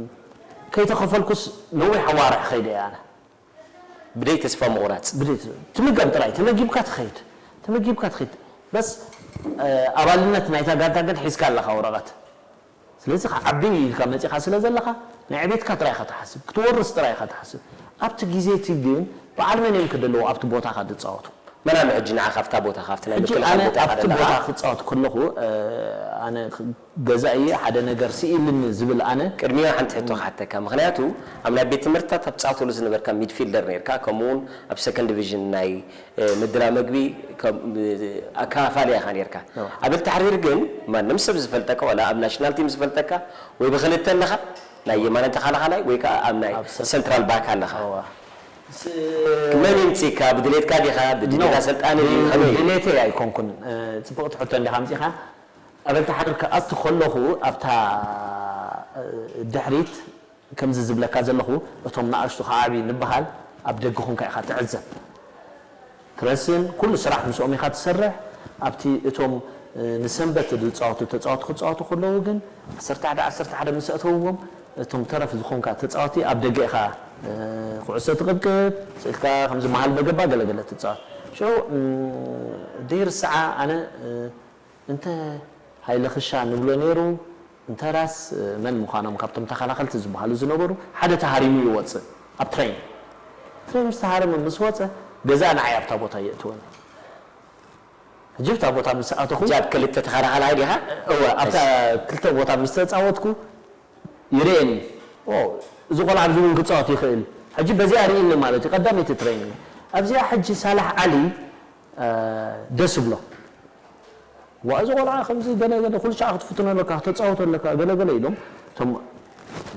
ከይተኸፈልኩስ ነዊሕ ኣዋርሕ ኸይደ እየ ኣነ። ብደይ ተስፋ ምቑራጽ። ብደይ ተ-፣ ትምገብ ጥራይ፣ ተመጊብካ ትኸይድ። ተመጊብካ ትኸይድ። በስ፣ እ፣ ኣባልነት ናይታ ጋንታ ግን ሒዝካ ኣለኻ ወረቐት። ስለዚ ክዓቢ ኢልካ መጺኻ ስለ ዘለኻ፣ ናይ ዕቤትካ ጥራይ ኢኻ ትሓስብ፣ ክትወርስ ጥራይ ኢኻ ትሓስብ። ኣብቲ ግዜ እቲ ግን በዓል መን እዮም ክደለዉ ኣብቲ ቦታኻ ዝጻወቱ? መን ኣሎ ሕጂ ንዓኻ ኣብታ ቦታ፣ ካብቲ ናይ ሕጂ ምክልኻል ኣነ ቦታ ኢኻ ኣብቲ ዘለኻ? ቦታ ክጻወት ከለኹ፣ እ፣ ኣነ ክ-፣ ገዛኢ ሓደ ነገር ስኢልኒ ዝብል ኣነ። ቅድሚኡ ሓንቲ ሕቶ ክሓተካ፣ ምኽንያቱ ኣብ ናይ ቤት ትምህርትታት ኣብ ትጻወተሉ ዝነበርካ ሚድፊልደር ነርካ፣ ከምኡ እውን ኣብ ሰከንድ ዲቪዥን ናይ፣ እ፣ ምድላ መግቢ ከም፣ እ፣ ኣከፋፋሊ ኢኻ ነርካ። እዋ። ኣብ ኣልታሕሪር ግን ማንም ሰብ ዝፈልጠካ፣ ዋላ ኣብ ናሽናል ቲም ዝፈልጠካ፣ ወይ ብኽልተ ኣለኻ፣ ናይ የማነ ተኸላኻላይ ወይ ከኣ ኣብ ናይ ኣብ ሰ-፣ ሰንትራል ባክ ኣለኻ። እዋ። ስ-፣ መን ይምጽእካ? ብድሌትካ ዲኻ? ብድሌት ኖ፣ ኣሰልጣኒ ድዩ? ብ-፣ ከመይ እዩ? ድሌተይ ኣይኮንኩን። እ፣ ጽብቕቲ ሕቶ እንዲኻ ኣምጺእካ። ኣበልካ ሓደር ክኣቱ ከለኹ ኣብታ ድሕሪት ከምዚ ዝብለካ ዘለኹ እቶም ንኣሽቱ ክዓብዩ ንበሃል ኣብ ደገ ኾንካ ኢኻ ትዕዘብ። ትረስን ኩሉ ስራሕ ምስኦም ኢኻ ትሰርሕ። ኣብቲ እቶም ንሰንበት ዝፃወቱ ተፃወቱ ክፃወቱ ከለዉ ግን ዓሰርተ ሓደ ዓሰርተ ሓደ ምስ ኣእተውዎም እቶም ተረፍ ዝኾንካ ተፃወቲ ኣብ ደገ ኢኻ ኩዕሶ ትቕብቅብ፣ ስኢልካ ከምዚ መሃል በገባ ገለገለ ትፃወት። ሽዑ ደይርስዓ ኣነ እንተ ሃይለ ክሻ ንብሎ ነይሩ፣ እንተ ራስ መን ምዃኖም ካብቶም ተኸላኸልቲ ዝበሃሉ ዝነበሩ ሓደ ተሃሪሙ ይወፅእ ኣብ ትሬን። ትሬን ምስ ተሃረመ ምስ ወፀ ገዛ ንዓይ ኣብታ ቦታ የእትወኒ። ሕጂ ኣብታ ቦታ ምስ ኣተኹ ሕጂ ኣብ ክልተ ተኸላኸላይ ዲኻ? እወ፣ ኣብታ ክልተ ቦታ ምስ ተፃወትኩ ይርእየኒ። ኦ፣ እዚ ቆልዓ ኣብዚ እውን ክፃወት ይኽእል። ሕጂ በዚኣ ርእይኒ ማለት እዩ። ቀዳመይቲ ትሬኒንግ ኣብዚኣ ሕጂ ሳላሕ ዓሊ ደስ ብሎ። ዋ፣ እዚ ቆልዓ ከምዚ ገለ ገለ ኩሉ ሻዕ ክትፍትኖ ኣለካ፣ ክተፃወቶ ኣለካ፣ ገለ ገለ ኢሎም እቶም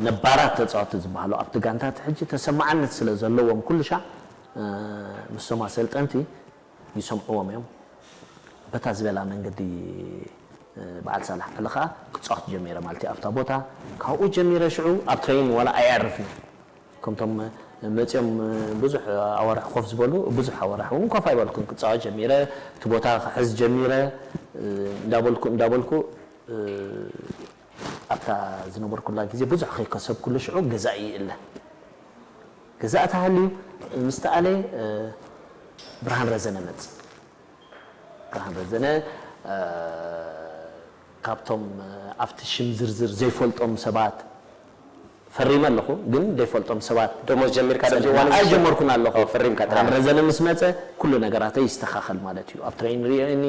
ነባራት ተፃወቲ ዝበሃሉ ኣብቲ ጋንታት ሕጂ ተሰማዕነት ስለ ዘለዎም ኩሉ ሻዕ ምስቶም ኣሰልጠንቲ ይሰምዕዎም እዮም። በታ ዝበላ መንገዲ በዓል ሳላሕ ዓሊ ከዓ ክፃወት ጀሚረ ማለት እዩ ኣብታ ቦታ። ካብኡ ጀሚረ ሽዑ ኣብ ትሬኒንግ ዋላ ኣየዕርፍን። ከምቶም መፂኦም ብዙሕ ኣዋርሕ ኮፍ ዝበሉ፣ ብዙሕ ኣዋርሕ እውን ኮፍ ኣይበልኩን። ክፃወት ጀሚረ፣ እቲ ቦታ ክሕዝ ጀሚረ፣ እንዳበልኩ እንዳበልኩ ኣብታ ዝነበርኩላ ግዜ ብዙሕ ከይከሰብኩሉ ሽዑ ገዛኢ ይእለ። ገዛኢ ተሃልዩ ምስ ተኣለ ብርሃን ረዘነ መፅ። ብርሃን ረዘነ ካብቶም ኣብቲ ሽም ዝርዝር ዘይፈልጦም ሰባት ፈሪመ ኣለኹ፣ ግን ዘይፈልጦም ሰባት ደሞዝ ጀሚርካ ኣብዚ እዋን ኣይጀመርኩን ኣለኹ። ፈሪምካ ጥራሕ። ብርሃን ረዘነ ምስ መፀ ኩሉ ነገራተይ ይስተኻኸል ማለት እዩ። ኣብ ትሬን ርእየኒ፣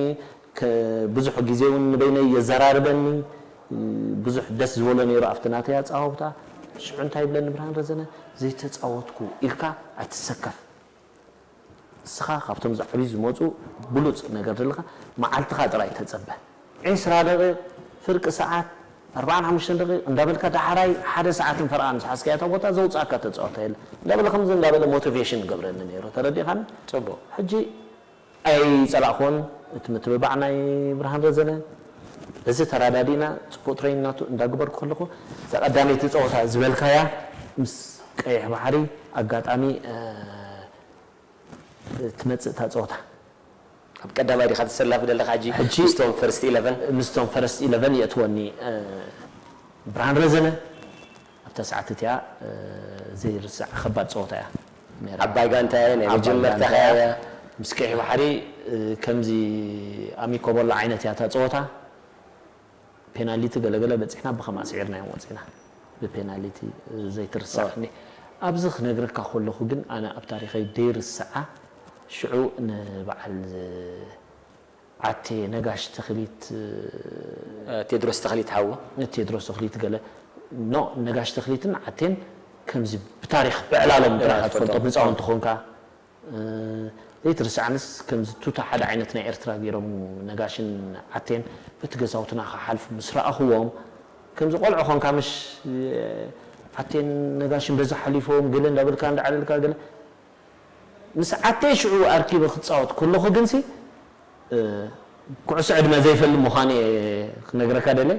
ብዙሕ ግዜ እውን ንበይነይ የዘራርበኒ፣ ብዙሕ ደስ ዝበሎ ነይሩ ኣብቲ ናተይ ኣፀዋውታ። ሽዑ እንታይ ይብለኒ ብርሃን ረዘነ፣ ዘይተፃወትኩ ኢልካ ኣይትሰከፍ። ንስኻ ካብቶም ዝዓብዩ ዝመፁ ብሉፅ ነገር ዘለካ መዓልትኻ ጥራይ ተፀበ። ዒስራ ደቂቕ፣ ፍርቂ ሰዓት፣ ኣርባዓን ሓሙሽተን ደቂቕ እንዳበልካ ዳሕራይ ሓደ ሰዓትን ፈረቓ ምስ ሓዝካዮ እታ ቦታ ዘውፅኣካ ተፃወታ የለ እንዳበለ ከምዚ እንዳበለ ሞቲቬሽን ይገብረኒ ነይሩ። ተረዲእካኒ? ፅቡቕ። ሕጂ ኣይፀላእክዎን እቲ ምትብባዕ ናይ ብርሃን ረዘነ። በዚ ተረዳዲእና ፅቡቕ ትሬኒንግ ናቱ እንዳገበርኩ ከለኹ እዛ ቀዳመይቲ ፀወታ ዝበልካያ ምስ ቀይሕ ባሕሪ ኣጋጣሚ ትመፅእ እታ ፀወታ። ኣብ ቀዳማይ ዲኻ ትሰላፍ ዘለኻ ሕጂ? ሕጂ ምስቶም ፈርስት ኢለቨን? ምስቶም ፈርስት ኢለቨን የእትወኒ ብርሃን ረዘነ ኣብታ ሰዓት እቲኣ ዘይርሳዕ ከባድ ፀወታ እያ ነይራ። ዓባይ ጋንታ እያ፣ ናይ ዓባይ መጀመርታኻ ጋንታ እያ። እያ። ምስ ቀይሕ ባሕሪ ከምዚ ኣሚኮ ቦሎ ዓይነት እያ እታ ፀወታ። ፔናልቲ ገለገለ በፂሕና ብኸምኣ ስዒርናዮም ወፂና። ብፔናልቲ ዘይትርሳዕ። ኦ። ኣብዚ ክነግረካ ከለኹ ግን ኣነ ኣብ ታሪኸይ ደይርስዓ ሽዑ ንበዓል ዓቴ ነጋሽ ተኽሊት ቴድሮስ ተኽሊት ሓዉ። ቴድሮስ ተኽሊት ገለ ኖ ነጋሽ ተኽሊትን ዓቴን ከምዚ ብታሪኽ ብዕላሎም ጥራሕ ብዕላል ትፈልጦም ትፈልጦም። ህፃውንቲ ኾንካ ዘይትርስዓንስ ከምዚ ቱታ ሓደ ዓይነት ናይ ኤርትራ ገይሮም ነጋሽን ዓቴን በቲ ገዛውትና ክሓልፉ ምስ ረኣኽዎም ከምዚ ቆልዑ ኾንካ ምሽ ዓቴን ነጋሽን በዚ ሓሊፎም ገለ እንዳበልካ እንዳዓለልካ ገለ ምስ ዓቴ ሽዑ ኣርኪበ ክፃወት ከለኹ ግንሲ ኩዕሶ ዕድመ ዘይፈልጥ ምዃኑ እየ ክነግረካ ደለ።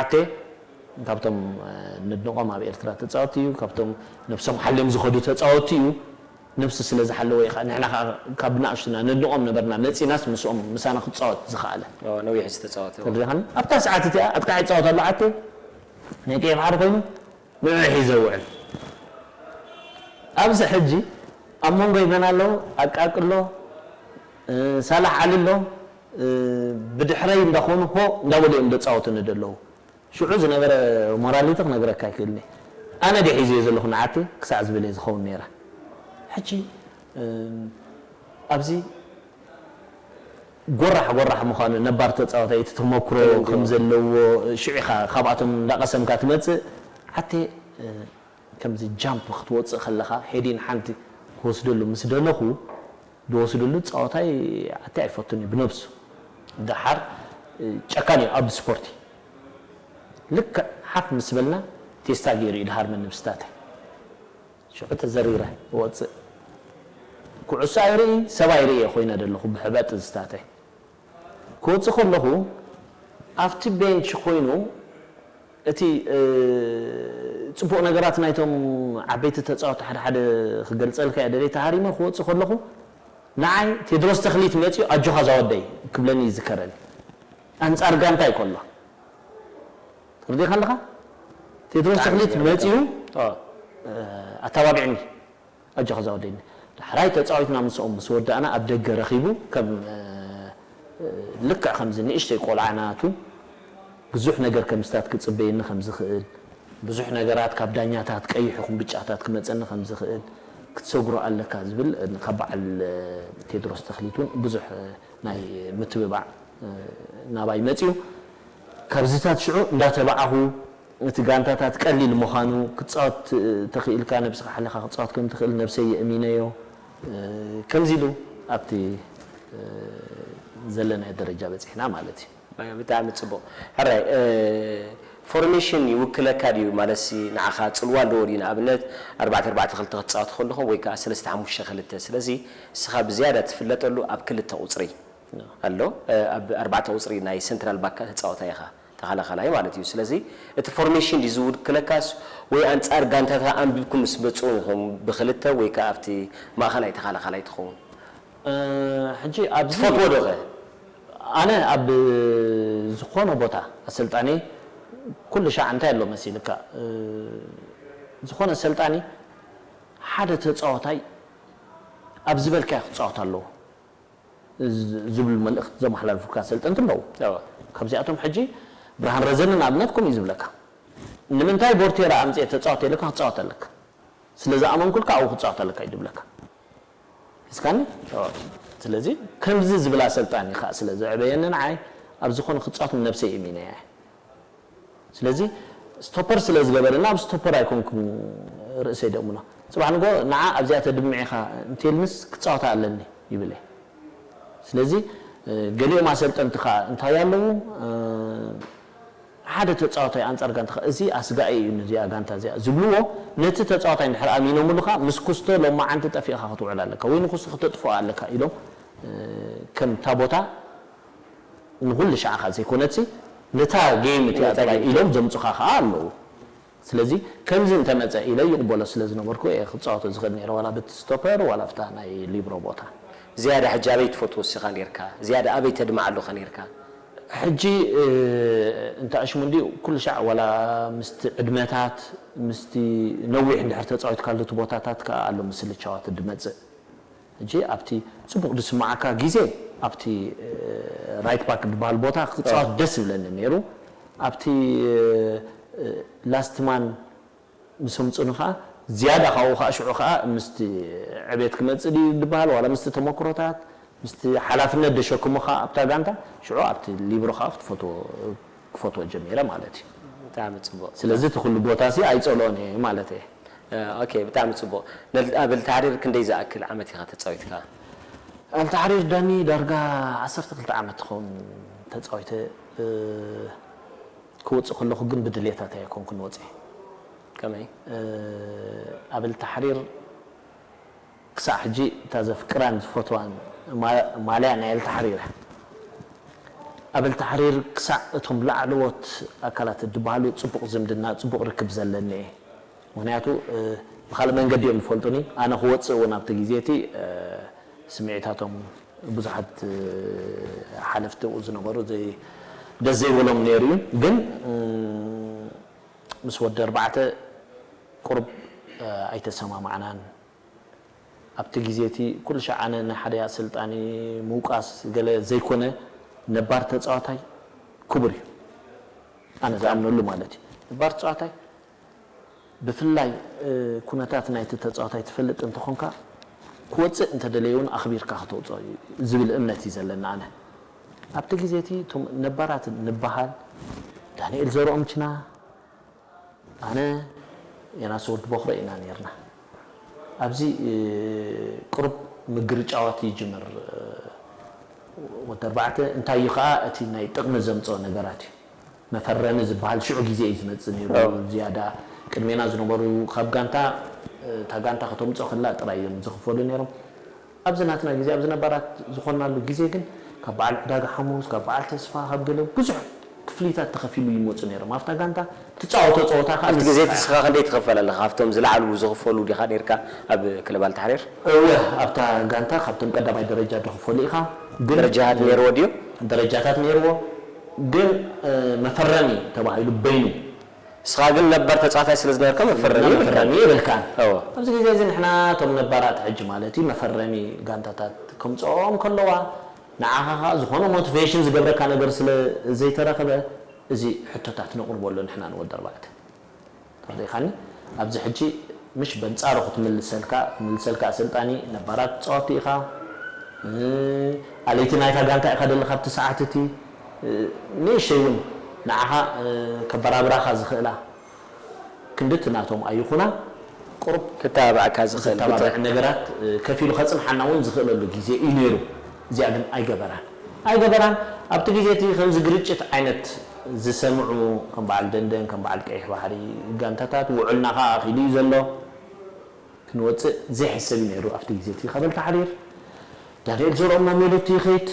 ዓቴ ካብቶም ንድንቆም ኣብ ኤርትራ ተፃወቲ እዩ፣ ካብቶም ነብሶም ሓልዮም ዝኸዱ ተፃወቲ እዩ። ነብሱ ስለ ዝሓለወ እዩ ከዓ ንሕና ከዓ ካብ ንኣሽቱና ነድንቆም ነበርና፣ መፂናስ ምስኦም ምሳና ክፃወት ዝኸኣለ። ኦ፣ ነዊሕ ዝተፃወተ። ተረዲኻኒ? ኣብታ ሰዓት እቲኣ ኣጥቃዒ ይፃወት ኣሎ ዓቴ ናይ ቀይሕ ባሕሪ ኮይኑ ንዕኡ ሒዘ ውዕል። ኣብዚ ሕጂ ኣብ መንጎይ መን ኣሎ? ኣቃቂ ኣሎ፣ ሳላሕ ዓሊ ኣሎ፣ ብድሕረይ እንዳኾኑ ሆ እንዳበሉ እዮም ዘጻወቱኒ ዘለዉ። ሽዑ ዝነበረ ሞራሊቲ ክነግረካ ኣይክእልን እየ። ኣነ ድየ ሒዘዮ ዘለኹ ንዓቲ ክሳዕ ዝብል እየ ዝኸውን ነይረ። ሕጂ ኣብዚ ጎራሕ ጎራሕ ምዃኑ ነባር ተጻዋታይ እቲ ተመክሮ ተለምዶ። ከም ዘለዎ ሽዑ ኢኻ ካብኣቶም እንዳቐሰምካ ትመጽእ። ዓቴ ከምዚ ጃምፕ ክትወጽእ ከለኻ ሄዲን ሓንቲ ክወስደሉ ምስ ደለኹ ዝወስደሉ ጻወታይ ዓቴ ኣይፈቱን እዩ ብነብሱ። ደሓር ጨካን እዩ ኣብ ስፖርቲ። ልክዕ ሓፍ ምስ በልና ቴስታ ገይሩ እዩ ደሃር መን ምስታተይ። ሽዑ ተዘሪረ እወፅእ። ኩዕሶ ኣይርኢ ሰብ ኣይርኢ እየ ኮይነ ዘለኹ ብሕበጥ ዝስታተ። ክወፅእ ከለኹ ኣብቲ ቤንች ኮይኑ እቲ ጽቡቕ ነገራት ናይቶም ዓበይቲ ተፃወቲ ሓደ ሓደ ክገልፀልካ እየ ደልየ። ተሃሪመ ክወፅእ ከለኹ ንዓይ ቴድሮስ ተኽሊት መፅዩ ኣጆኻ ዛወደይ ክብለኒ ይዝከረኒ። ኣንፃር ጋንታይ ከሎ ትርዲኻ ኣለኻ? ቴድሮስ ተኽሊት መፅዩ ኣተባቢዕኒ። ኣጆኻ ዛወደይኒ። ዳሕራይ ተፃዊትና ምስኦም ምስ ወዳእና ኣብ ደገ ረኺቡ ከም ልክዕ ከምዚ ንእሽተይ ቆልዓ ናቱ ብዙሕ ነገር ከም ስታት ክፅበየኒ ከም ዝኽእል፣ ብዙሕ ነገራት ካብ ዳኛታት ቀይሕ ይኹን ብጫታት ክመፀኒ ከም ዝኽእል ክትሰግሮ ኣለካ ዝብል ካብ በዓል ቴድሮስ ተኽሊት እውን ብዙሕ ናይ ምትብባዕ ናባይ መፅዩ። ካብዚታት ሽዑ እንዳተባዕኹ እቲ ጋንታታት ቀሊል ምዃኑ ክትፃወት ተኽኢልካ ነብስኻ ሓሊኻ ክትፃወት ከም ትኽእል ነብሰይ የእሚነዮ። ከምዚ ኢሉ ኣብቲ ዘለናዮ ደረጃ በፂሕና ማለት እዩ። ብጣዕሚ ፅቡቕ። ሕራይ ፎርሜሽን ይውክለካ ድዩ? ማለትሲ ንዓኻ ፅልዋ ኣለዎ ድዩ? ንኣብነት ኣርባዕተ ኣርባዕተ ክልተ ክትፃወት ከለኹም ወይ ከዓ ሰለስተ ሓሙሽተ ክልተ። ስለዚ ንስኻ ብዝያዳ ትፍለጠሉ ኣብ ክልተ ቁፅሪ ኣሎ። ኣብ ኣርባዕተ ቁፅሪ ናይ ሰንትራል ባክ ተፃዋታይ ኢኻ፣ ተኸላኸላይ ማለት እዩ። ስለዚ እቲ ፎርሜሽን ድዩ ዝውክለካስ ወይ ኣንፃር ጋንታታ ኣንቢብኩም ምስ መፅኡኹም ብክልተ ወይ ከዓ ኣብቲ ማእኸላይ ተኸላኸላይ ትኸውን? ሕጂ ኣብዚ ትፈትዎ ዶ ኸ? ኣነ ኣብ ዝኾነ ቦታ ኣሰልጣኒ ኩሉ ሻዕ እንታይ ኣሎ መሲልካ ዝኾነ ኣሰልጣኒ ሓደ ተፃዋታይ ኣብ ዝበልካዮ ክፃወት ኣለዎ ዝብሉ መልእኽቲ ዘመሓላልፉልካ ኣሰልጠንቲ ኣለዉ። ካብዚኣቶም ሕጂ ብርሃን ረዘነ ንኣብነት ከምኡ እዩ ዝብለካ። ንምንታይ ቦርቴራ ኣምፅኤ ተፃወት ኢለካ ክፃወት ኣለካ። ስለ ዝኣመንኩልካ ኣብኡ ክፃወት ኣለካ እዩ ዝብለካ። ሒዝካኒ? ስለዚ ከምዚ ዝብል ኣሰልጣኒ ከዓ ስለ ዘዕበየኒ ንዓይ ኣብ ዝኾነ ክፃወት ንነብሰይ እሚነ እየ። ስለዚ ስቶፐር ስለ ዝገበረና ኣብ ስቶፐር ኣይኮንኩን ርእሰይ ደእምኖ። ፅባሕ ንጎ ንዓ ኣብዚኣ ተድምዒኻ እንተልንስ ክፃወታ ኣለኒ ይብል እየ። ስለዚ ገሊኦም ኣሰልጠንቲ ከዓ እንታይ ኣለዉ ሓደ ተፃዋታይ ኣንፃር ጋንታ እዚ ኣስጋኢ እዩ ንዚኣ ጋንታ እዚኣ ዝብልዎ ነቲ ተፃዋታይ እንድሕር ኣሚኖምሉ ከዓ ምስ ኩስቶ ሎማዓንቲ ጠፊእኻ ክትውዕል ኣለካ ወይ ንኩስቶ ክተጥፍኦ ኣለካ ኢሎም ከም እታ ቦታ ንኩሉ ሻዕኻ ዘይኮነትሲ ነታ ጌም እቲኣ ጥራይ ኢሎም ዘምፁኻ ከዓ ኣለዉ። ስለዚ ከምዚ እንተመፀ ኢለ ይቕበሎ ስለ ዝነበርኩ እየ ክፃወቶ ዝኽእል ነይረ ዋላ ብቲ ስቶፐር ዋላ ብታ ናይ ሊብሮ ቦታ። ዝያዳ ሕጂ ኣበይ ትፈትዎ እስኻ ኔርካ? ዝያዳ ኣበይ ተድምዓ ኣለኻ ኔርካ? ሕጂ እንተ ኣሽሙ እንድዩ ኩሉ ሻዕ ዋላ ምስቲ ዕድመታት ምስቲ ነዊሕ እንድሕር ተፃዊትካሉ እቲ ቦታታት ከዓ ኣሎ ምስልቻዋት ድመፅእ። ሕጂ ኣብቲ ፅቡቕ ዝስማዓካ ግዜ ኣብቲ ራይት ባክ ዝበሃል ቦታ ክፃወት ደስ ይብለኒ ነይሩ። ኣብቲ ላስት ማን ምስ ኣምፁኒ ከዓ ዝያዳ ካብኡ ከዓ ሽዑ ከዓ ምስቲ ዕቤት ክመፅእ ድዩ ዝበሃል ዋላ ምስቲ ተመክሮታት ምስቲ ሓላፍነት ደሸክሞ ከዓ ኣብታ ጋንታ ሽዑ ኣብቲ ሊብሮ ከዓ ክትፈትዎ ክፈትዎ ጀሚረ ማለት እዩ። ብጣዕሚ ፅቡቕ። ስለዚ እቲ ኩሉ ቦታ ሲ ኣይፀልኦን እየ ማለት እየ። ኦኬ ብጣዕሚ ፅቡቕ። ኣብ ኣልታሕሪር ክንደይ ዝኣክል ዓመት ኢኻ ተፃዊትካ? ኣልታሕሪር ዳኒ ዳርጋ ዓሰርተ ክልተ ዓመት ትኸውን ተፃዊተ ክወፅእ ከለኹ ግን ብድሌታት ኣይኮንኩን ወፅየ። ከመይ? ኣብ ኣልታሕሪር ክሳዕ ሕጂ እታ ዘፍቅራን ዝፈትዋን ማልያ ናይ ኣልታሕሪር እያ። ኣብ ኣልታሕሪር ክሳዕ እቶም ላዕለዎት ኣካላት ዝበሃሉ ፅቡቕ ዝምድና ፅቡቕ ርክብ ዘለኒ እየ። ምክንያቱ ብካልእ መንገዲ እዮም ዝፈልጡኒ። ኣነ ክወፅእ እውን ኣብቲ ግዜ እቲ ስምዒታቶም ብዙሓት ሓለፍቲ ዝነበሩ ደስ ዘይበሎም ነይሩ እዩ። ግን ምስ ወዲ ኣርባዕተ ቁሩብ ኣይተሰማማዕናን ኣብቲ ግዜ እቲ ኩሉ ሻዕ ኣነ ንሓደ ኣሰልጣኒ ምውቃስ ገለ ዘይኮነ ነባር ተፃዋታይ ክቡር እዩ ኣነ ዝኣምነሉ ማለት እዩ ነባር ተፃዋታይ ብፍላይ ኩነታት ናይቲ ተፃዋታይ ትፈልጥ እንተኾንካ ክወፅእ እንተደለየ እውን ኣኽቢርካ ክተውፅኦ እዩ ዝብል እምነት እዩ ዘለና ኣነ ኣብቲ ግዜ እቲ እቶም ነባራት ንበሃል ዳንኤል ዘርኦምችና ኣነ ዮናስ ወዲ ቦኽረ ኢና ነርና ኣብዚ ቁሩብ ምግርጫዋት ይጅምር ወዲ ኣርባዕተ እንታይ እዩ ከዓ እቲ ናይ ጥቕሚ ዘምፅኦ ነገራት እዩ መፈረሚ ዝበሃል ሽዑ ግዜ እዩ ዝመፅእ ነይሩ ዝያዳ ቅድሜና ዝነበሩ ካብ ጋንታ እታ ጋንታ ከተምፅኦ ከላ ጥራይ እዮም ዝኽፈሉ ነይሮም ኣብዚ ናትና ግዜ ኣብዚ ነባራት ዝኾንናሉ ግዜ ግን ካብ በዓል ዕዳጋ ሓሙስ ካብ በዓል ተስፋ ካብ ገለ ብዙሕ ክፍሊታት ተኸፊሉ ይመፁ ነይሮም። ኣብታ ጋንታ ትፃወቶ ፀወታ ከዓ ኣብቲ ግዜ ንስኻ ንስኻ ክንደይ ትኸፈል ኣለኻ? ካብቶም ዝለዓሉ ዝኽፈሉ ዲኻ ነርካ ኣብ ክለብ ኣልታሕሪር? እወ፣ ኣብታ ጋንታ ካብቶም ቀዳማይ ደረጃ ዝኽፈሉ ኢኻ። ግን ደረጃታት ነይርዎ ድዩ? ደረጃታት ነይርዎ፣ ግን መፈረሚ ተባሂሉ በይኑ። እስኻ ግን ነባር ተፃዋታይ ስለ ዝነበርካ መፈረሚ መፈረሚ የብልካን። ኣብዚ ግዜ እዚ ንሕና እቶም ነባራት ሕጂ ማለት እዩ መፈረሚ ጋንታታት ከምፅኦም ከለዋ ንዓኻ ከዓ ዝኾነ ሞቲቬሽን ዝገብረካ ነገር ስለ ዘይተረኸበ እዚ ሕቶታት ነቕርበሉ ንሕና ንወዲ ኣርባዕተ። ተረዲእካኒ? ኣብዚ ሕጂ ምሽ በንጻሩ ክትምልሰልካ ክምልሰልካ ኣሰልጣኒ ነባራት ተጻወትቲ ኢኻ። ኣለይቲ ናይታ ጋንታ ኢኻ ደለኻ ኣብቲ ሰዓት እቲ። ንእሽተይ እውን ንዓኻ ከበራብራኻ ዝኽእላ ክንድቲ ናቶም ኣይኹና። ቁሩብ ክተባብዐካ ዝኽእል ብጥዕ- ክተባብዕ ነገራት ከፊሉ ከጽንሓና እውን ዝኽእለሉ ግዜ እዩ ነይሩ። እዚኣ ግን ኣይገበራን ኣይገበራን። ኣብቲ ግዜ እቲ ከምዚ ግርጭት ዓይነት ዝሰምዑ ከም በዓል ደንደን ከም በዓል ቀይሕ ባሕሪ ጋንታታት ውዑልና ከዓ ኣኺሉ እዩ ዘሎ። ክንወፅእ ዘይሕሰብ እዩ ነይሩ ኣብቲ ግዜ እቲ ካብ ኣልታሕሪር ዳንኤል ዘርኦም ናብ ሜሎቲ ይኸይድ፣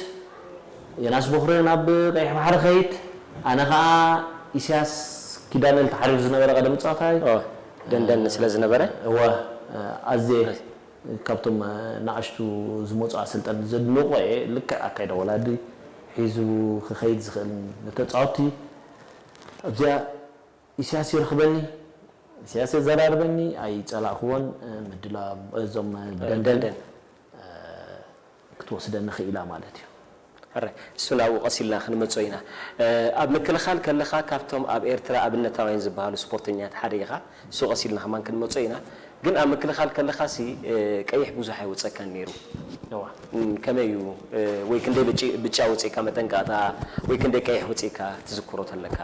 ዮናስ ቦኽረ ናብ ቀይሕ ባሕሪ ኸይድ፣ ኣነ ከዓ ኢሳያስ ኪዳነ ኣልታሕሪር ዝነበረ ቀደም ፃወታይ ደንደን ስለ ዝነበረ እወ ኣዜ ካብቶም ንኣሽቱ ዝመፁ ኣሰልጠንቲ ዘድንቆ እየ። ልክዕ ኣካይዳ ወላዲ ሒዙ ክኸይድ ዝኽእል ንተፃወቲ ኣብዚኣ ኢሳያስ ይረኽበኒ፣ ኢሳያስ የዘራርበኒ ኣይፀላእክዎን። ምድላ እዞም ደንደን ደንደን ክትወስደኒ ክኢላ ማለት እዩ። ሕራይ እሱ ናብኡ ቀስ ኢልና ክንመጾ ኢና። ኣብ ምክልኻል ከለኻ ካብቶም ኣብ ኤርትራ ኣብነታውያን ዝበሃሉ ስፖርተኛታት ሓደ ኢኻ። እሱ ቀስ ኢልና ከማን ክንመጾ ኢና። ግን ኣብ ምክልኻል ከለኻሲ ቀይሕ ብዙሕ ኣይወጸካን ነይሩ። እዋ። እም፣ ከመይ እዩ? ወይ ክንደይ ብጭ- ብጫ ወጺእካ መጠንቀቕታ ወይ ክንደይ ቀይሕ ወጺእካ ትዝክሮ ተለካ?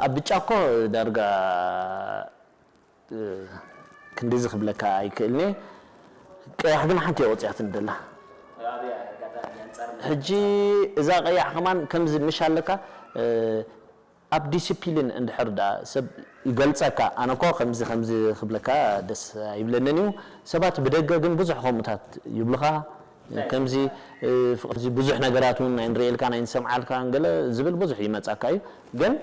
ኣብ ብጫ እኮ ዳርጋ ክንድዚ ክብለካ ኣይክእልኒ። ቀያሕ ግን ሓንቲ እየ ወፂኣትኒ ደላ። ሕጂ እዛ ቀያሕ ከማን ከምዚ ምሽ ኣለካ ኣብ ዲሲፕሊን እንድሕር ዳ ሰብ ይገልፀካ። ኣነ እኮ ከምዚ ከምዚ ክብለካ ደስ ኣይብለንን እዩ። ሰባት ብደገ ግን ብዙሕ ከምኡታት ይብሉኻ። ከምዚ ብዙሕ ነገራት እውን ናይ ንርእየልካ ናይ ንሰምዓልካ ገለ ዝብል ብዙሕ ይመፃካ እዩ። ግን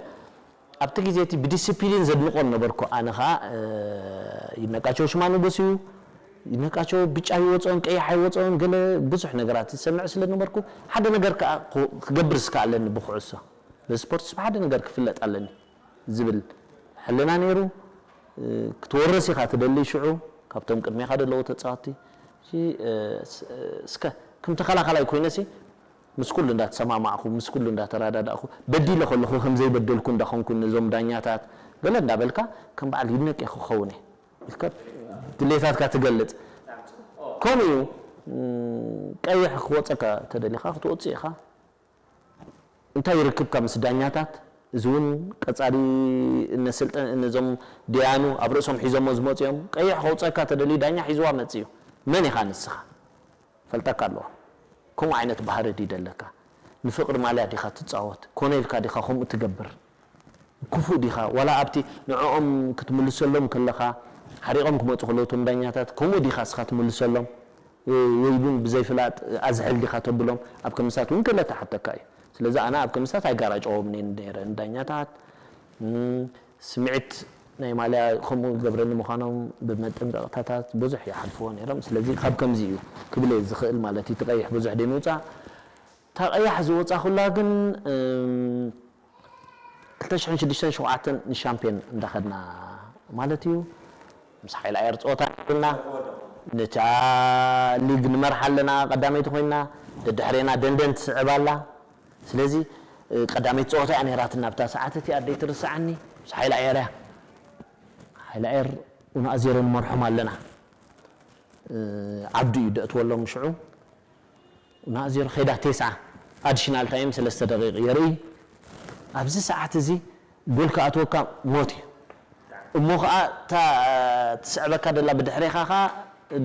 ኣብቲ ግዜ እቲ ብዲሲፕሊን ዘድንቖ ነበርኩ። ኣነ ኸዓ ይድነቃቸው ሽማ ንጉስ እዩ። ይድነቃቸው ብጫ ይወፅኦን ቀይሕ ኣይወፅኦን ገለ ብዙሕ ነገራት ዝሰምዕ ስለ ነበርኩ ሓደ ነገር ከዓ ክገብር እስከ ኣለኒ ብኩዕሶ በዚ ስፖርትስ ብሓደ ነገር ክፍለጥ ኣለኒ ዝብል ሕልና ነይሩ። ክትወርስ ኢኻ ትደሊ ሽዑ ካብቶም ቅድሜኻ ዘለዉ ተፃወትቲ። እስከ ከም ተኸላኸላይ ኮይነሲ ምስ ኩሉ እንዳተሰማማዕኹ ምስ ኩሉ እንዳተረዳዳእኹ በዲለ ከለኹ ከም ዘይበደልኩ እንዳኾንኩ ነዞም ዳኛታት ገለ እንዳበልካ ከም በዓል ይድነቄ ክኸውን እየ ኢልካ ድሌታትካ ትገልጽ። ከምኡ እዩ ቀይሕ ክወጸካ ተደሊኻ ክትወጽእ ኢኻ። እንታይ ይርክብካ ምስ ዳኛታት? እዚ እውን ቀጻሊ እነ ስልጠን እነዞም ደያኑ ኣብ ርእሶም ሒዞሞ ዝመጹ እዮም። ቀይሕ ከውጸካ ተደልዩ ዳኛ ሒዝዋ መጽእ እዩ። መን ኢኻ ንስኻ? ፈልጠካ ኣለዋ። ከምኡ ዓይነት ባህሪ ድዩ ደለካ? ንፍቕሪ ማልያ ዲኻ ትጻወት? ኮነ ኢልካ ዲኻ ከምኡ ትገብር? ክፉእ ዲኻ? ዋላ ኣብቲ ንዕኦም ክትምልሰሎም ከለኻ ሓሪቖም ክመጹ ከለዉ እቶም ዳኛታት ከምኡ ዲኻ እስኻ ትምልሰሎም? ወይ እውን ብዘይ ፍላጥ ኣዝሕል ዲኻ ተብሎም ኣብ ከምሳት እውን ክለ ተሓተካ እዩ። ስለዚ ኣነ ኣብ ከምሳት ኣይጋራጨዎም ነይረ ንዳኛታት ስምዒት ናይ ማልያ ከምኡ ዝገብረኒ ምዃኖም ብመጠንቀቕታታት ብዙሕ ይሓልፍዎ ነይሮም። ስለዚ ካብ ከምዚ እዩ ክብል እየ ዝኽእል ማለት እዩ። እቲ ቀይሕ ብዙሕ ደይ ምውፃእ እታ ቀያሕ ዝወፃኹላ ግን ክልተ ሽሕን ሽዱሽተን ሸውዓተን ንሻምፒዮን እንዳኸድና ማለት እዩ። ምስ ሓይል ኣየር ፀወታ ነይሩና። ነታ ሊግ ንመርሓ ኣለና ቀዳመይቲ ኮይና ደድሕሬና ደንደን ትስዕብ ኣላ። ስለዚ ቀዳመይቲ ፀወታ እያ ነይራትና ኣብታ ሰዓት እቲኣ ኣደይ ትርስዓኒ ምስ ሓይል ኣየር እያ። ሓይል ኣየር ኡናእዜሮ ንመርሖም ኣለና። ዓዱ እዩ ደእትወሎም ሽዑ ናእዜሮ ኸይዳ ቴስዓ ኣዲሽናል ታይም ሰለስተ ደቂቕ የርኢ። ኣብዚ ሰዓት እዚ ጎል ክኣትወካ ሞት እዩ። እሞ ኸዓ እታ ትስዕበካ ደላ ብድሕሬኻ ኸዓ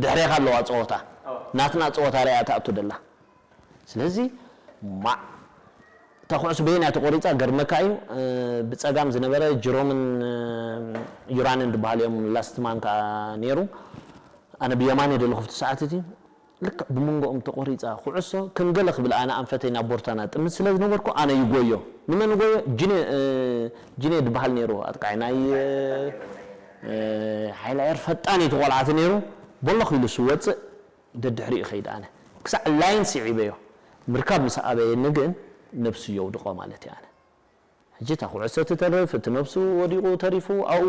ድሕሬኻ ኣለዋ ፀወታ ናትና ፀወታ ርያ ትኣቱ ደላ ስለዚ ማዕ እታ ኩዕሱ በየን እያ ተቆሪፃ ገርመካ እዩ። ብፀጋም ዝነበረ ጅሮምን ዩራንን ዝበሃሉ እዮም ላስትማን ከዓ ነይሩ። ኣነ ብየማን የደለኹ ፍቲ ሰዓት እቲ ልክዕ ብመንጎኦም ተቖሪጻ ኩዕሶ ከም ገለ ክብል ኣነ ኣንፈተይ ናብ ቦርታና ጥምት ስለ ዝነበርኩ ኣነ ይጎዮ። ንመን ጎዮ? ጅኔ እ፣ ጅኔ ድበሃል ነይሩ ኣጥቃዒ ናይ እ፣ እ፣ ሓይለ ኣየር ፈጣን እዩ ተቆልዓቲ ነይሩ። ቦሎኽ ኢሉ ስወጽእ ደድሕሪኡ ይኸይድ ኣነ ክሳዕ ላይን ስዒበዮ ምርካብ ምስ ኣበየኒ ግን ነብሱ የውድቖ ማለት እዩ ኣነ ሕጂ እታ ኩዕሶ ትተርፍ እቲ ነብሱ ወዲቑ ተሪፉ ኣብኡ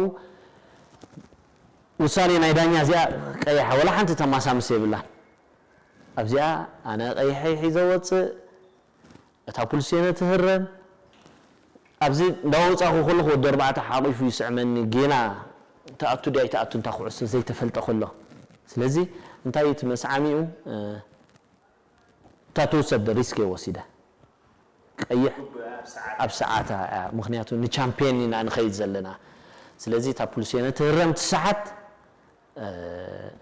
ውሳኔ ናይ ዳኛ እዚኣ ቀይሓ ወላ ሓንቲ ተማሳምስ የብላን ኣብዚኣ ኣነ ቀይሐይ ሒዘ ወፅእ እታ ፑልሴነ ትህረም ኣብዚ እንዳወፃኹ ከለኹ ወዲ ኣርባዕተ ሓቂፉ ይስዕመኒ ጌና ተኣቱ ድያ ኣይተኣቱ እንታ ኩዕሶ ዘይተፈልጠ ከሎ ስለዚ እንታይ እቲ መስዓሚኡ እታ ትውሰድ ሪስክ እየ ወሲደ ቀይሕ ኣብ ሰዓታ እያ ምክንያቱ ንቻምፒየን ኢና ንኸይድ ዘለና ስለዚ እታ ፑልሴነ ትህረም ትሰሓት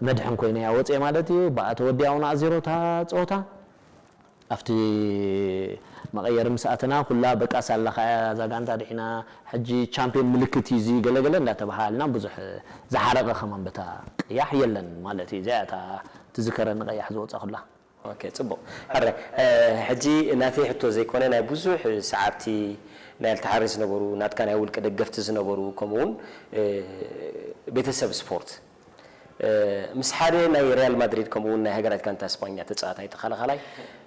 መድሕን ኮይነ እያ ወፅየ ማለት እዩ ብኣ ተወዲኣ እውን ኣዜሮ እታ ፀወታ ኣብቲ መቐየሪ ምስ ኣተና ኩላ በቃ ሳላ ከኣ እዛ ጋንታ ድሒና ሕጂ ቻምፒዮን ምልክት እዩ እዚ ገለገለ እንዳተባሃልና ብዙሕ ዝሓረቐ ከማን በታ ቀያሕ የለን ማለት እዩ እዚኣ እታ ትዝከረኒ ቀያሕ ዝወፃ ኩላ ኦኬ ጽቡቕ ሕረ ሕጂ ናተይ ሕቶ ዘይኮነ ናይ ብዙሕ ሰዓብቲ ናይ ኣልተሓሪ ዝነበሩ ናትካ ናይ ውልቂ ደገፍቲ ዝነበሩ ከምኡውን ቤተሰብ ስፖርት ምስ ሓደ ናይ ሪያል ማድሪድ ከምኡውን ናይ ሃገራዊት ጋንታ ስፓኛ ተጻዋታይ ተኸላኻላይ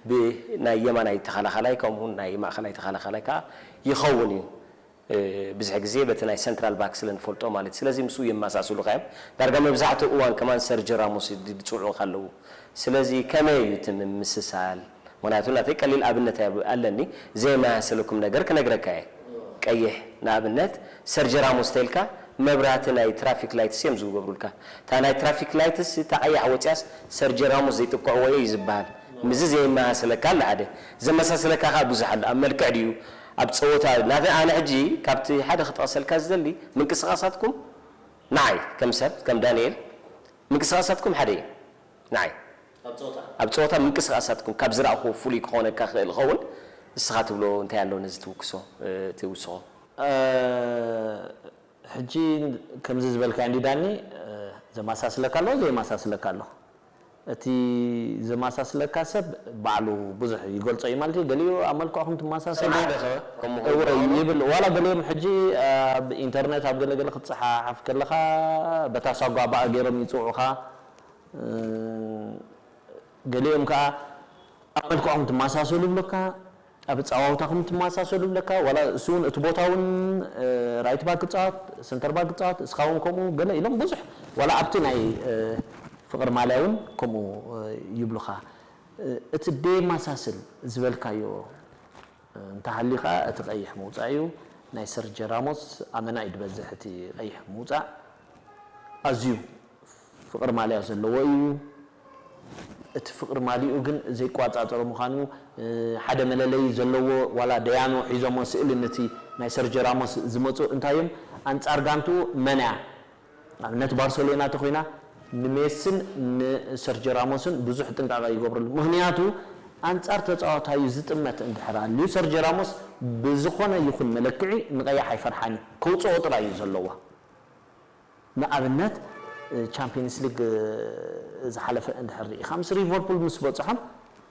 ብናይ የማናይ ተኸላኻላይ ከምኡውን ናይ ማእኸላይ ተኸላኻላይ ከዓ ይኸውን እዩ ብዙሕ ግዜ በቲ ናይ ሰንትራል ባክ ስለ ንፈልጦ ማለት ስለዚ ምስኡ የመሳስሉካ እዮም ዳርጋ መብዛሕትኡ እዋን ከማን ሰርጂ ራሞስ ዝፅውዑካ ኣለዉ ስለዚ ከመይ እዩ እቲ ምምስሳል ምክንያቱ ናተይ ቀሊል ኣብነት ኣለኒ ዘይመሳሰለኩም ነገር ክነግረካ እየ ቀይሕ ንኣብነት ሰርጂ ራሞስ ተልካ መብራህቲ ናይ ትራፊክ ላይትስ እዮም ዝገብሩልካ እታ ናይ ትራፊክ ላይትስ እታ ቀያሕ ወፅያስ ሰርጂ ራሞስ ዘይጥቅዕዎ እዩ ዝበሃል ምዚ ዘይመሳሰለካ ኣለ ሓደ ዘመሳሰለካ ከዓ ብዙሕ ኣሎ ኣብ መልክዕ ድዩ ኣብ ፀወታ ናተ ኣነ ሕጂ ካብቲ ሓደ ክጠቕሰልካ ዝደሊ ምንቅስቃሳትኩም ንዓይ ከም ሰብ ከም ዳንኤል ምንቅስቃሳትኩም ሓደ እዩ ንዓይ ኣብ ፀወታ ምንቅስቃሳትኩም ካብ ዝረእኹ ፍሉይ ክኾነካ ክእል ኸውን እስኻ ትብሎ እንታይ ኣሎ ነዚ ትውክሶ ትውስኾ ሕጂ ከምዚ ዝበልካ እንዲ ዳኒ ዘማሳስለካ ኣሎ ዘየማሳስለካ ኣሎ እቲ ዘማሳስለካ ሰብ ባዕሉ ብዙሕ ይገልጾ እዩ ማለት እዩ ገሊኡ ኣብ መልክዕኹም ትመሳሰሉ ይብል ዋላ ገሊኦም ሕጂ ኣብ ኢንተርነት ኣብ ገለገለ ክትፀሓሓፍ ከለኻ በታ ሳጓ ባኣ ገይሮም ይፅውዑኻ ገሊኦም ከዓ ኣብ መልክዖም ትመሳሰሉ ይብሉካ ኣብ ኣፀዋውታኹም ትመሳሰሉ ይብለካ ዋላ እሱ እውን እቲ ቦታ እውን ራይት ባክ ክፃወት ሰንተር ባክ ክፃወት እስኻ እውን ከምኡ ገለ ኢሎም ብዙሕ ዋላ ኣብቲ ናይ ፍቅር ማልያ እውን ከምኡ ይብሉኻ እቲ ደየማሳስል ዝበልካዮ እንተሃልዩ ከዓ እቲ ቀይሕ ምውፃእ እዩ ናይ ሰርጀ ራሞስ ኣመና እዩ ዝበዝሕ እቲ ቀይሕ ምውፃእ ኣዝዩ ፍቅሪ ማልያ ዘለዎ እዩ እቲ ፍቅሪ ማልይኡ ግን ዘይቋፃፀሮ ምዃኑ ሓደ መለለይ ዘለዎ ዋላ ደያኑ ሒዞሞ ስእሊ ነቲ ናይ ሰርጀ ራሞስ ዝመፁ እንታይ እዮም ኣንፃር ጋንትኡ መን እያ ኣብነት ባርሰሎና ተኮይና ንሜስን ንሰርጀ ራሞስን ብዙሕ ጥንቃቐ ይገብረሉ ምክንያቱ ኣንፃር ተፃዋታዩ ዝጥመት እንድሕር ኣልዩ ሰርጀ ራሞስ ብዝኾነ ይኹን መለክዒ ንቀያሕ ኣይፈርሓን እዩ ከውፅኦ ጥራይ እዩ ዘለዋ ንኣብነት ቻምፒየንስ ሊግ ዝሓለፈ እንድሕር ርኢኻ ምስ ሊቨርፑል ምስ በፅሖም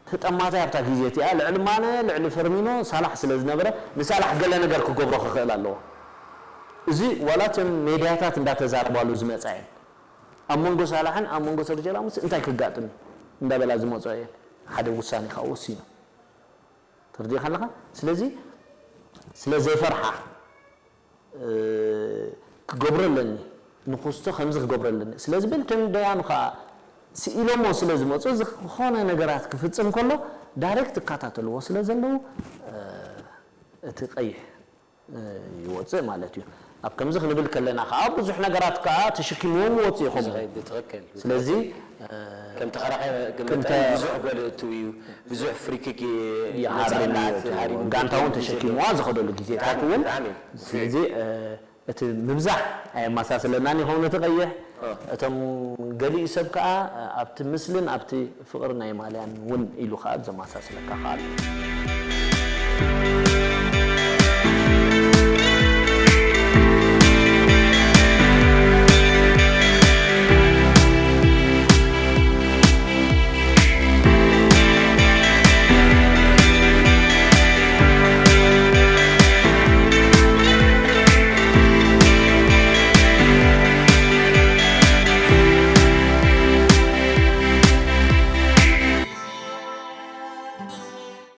ተጠማታይ ኣብታ ግዜ እቲኣ ልዕሊ ማነ ልዕሊ ፈርሚኖ ሳላሕ ስለ ዝነበረ ንሳላሕ ገለ ነገር ክገብሮ ክኽእል ኣለዎ እዚ ዋላ እተን ሜድያታት እንዳተዛረባሉ ዝመፃ እየን ኣብ መንጎ ሳላሕን ኣብ መንጎ ሰርጀ ራሞስ እንታይ ክጋጥም እዩ እንዳበላ ዝመፅኦ እየን ሓደ ውሳኔ ከዓ ወሲኑ ትርድእ ከለኻ ስለዚ ስለ ዘይፈርሓ ክገብሮ ኣለኒ ንኹስቶ ከምዚ ክገብሮ ኣለኒ ስለ ዝብል እቶም ደያኑ ከዓ ስኢሎሞ ስለ ዝመፁ ዝኾነ ነገራት ክፍፅም ከሎ ዳይሬክት ይከታተልዎ ስለ ዘለዉ እቲ ቀይሕ ይወፅእ ማለት እዩ ኣብ ከምዚ ክንብል ከለና ከዓ ብዙሕ ነገራት ከዓ ተሸኪምዎም ይወፅኡ ይኸውን ስለዚ ከም ተኸራኻሪ ግምት ብዙሕ ጎል እትው እዩ ብዙሕ ፍሪክክ ይሃርም እዩ ጋንታ እውን ተሸኪምዋ ዝኸደሉ ግዜታት እውን ስለዚ እቲ ምብዛሕ ኣየመሳስለናን ይኸውን እቲ ቀይሕ እቶም ገሊኡ ሰብ ከዓ ኣብቲ ምስልን ኣብቲ ፍቕሪ ናይ ማልያን እውን ኢሉ ከዓ ዘመሳስለካ ከዓ ኣሎ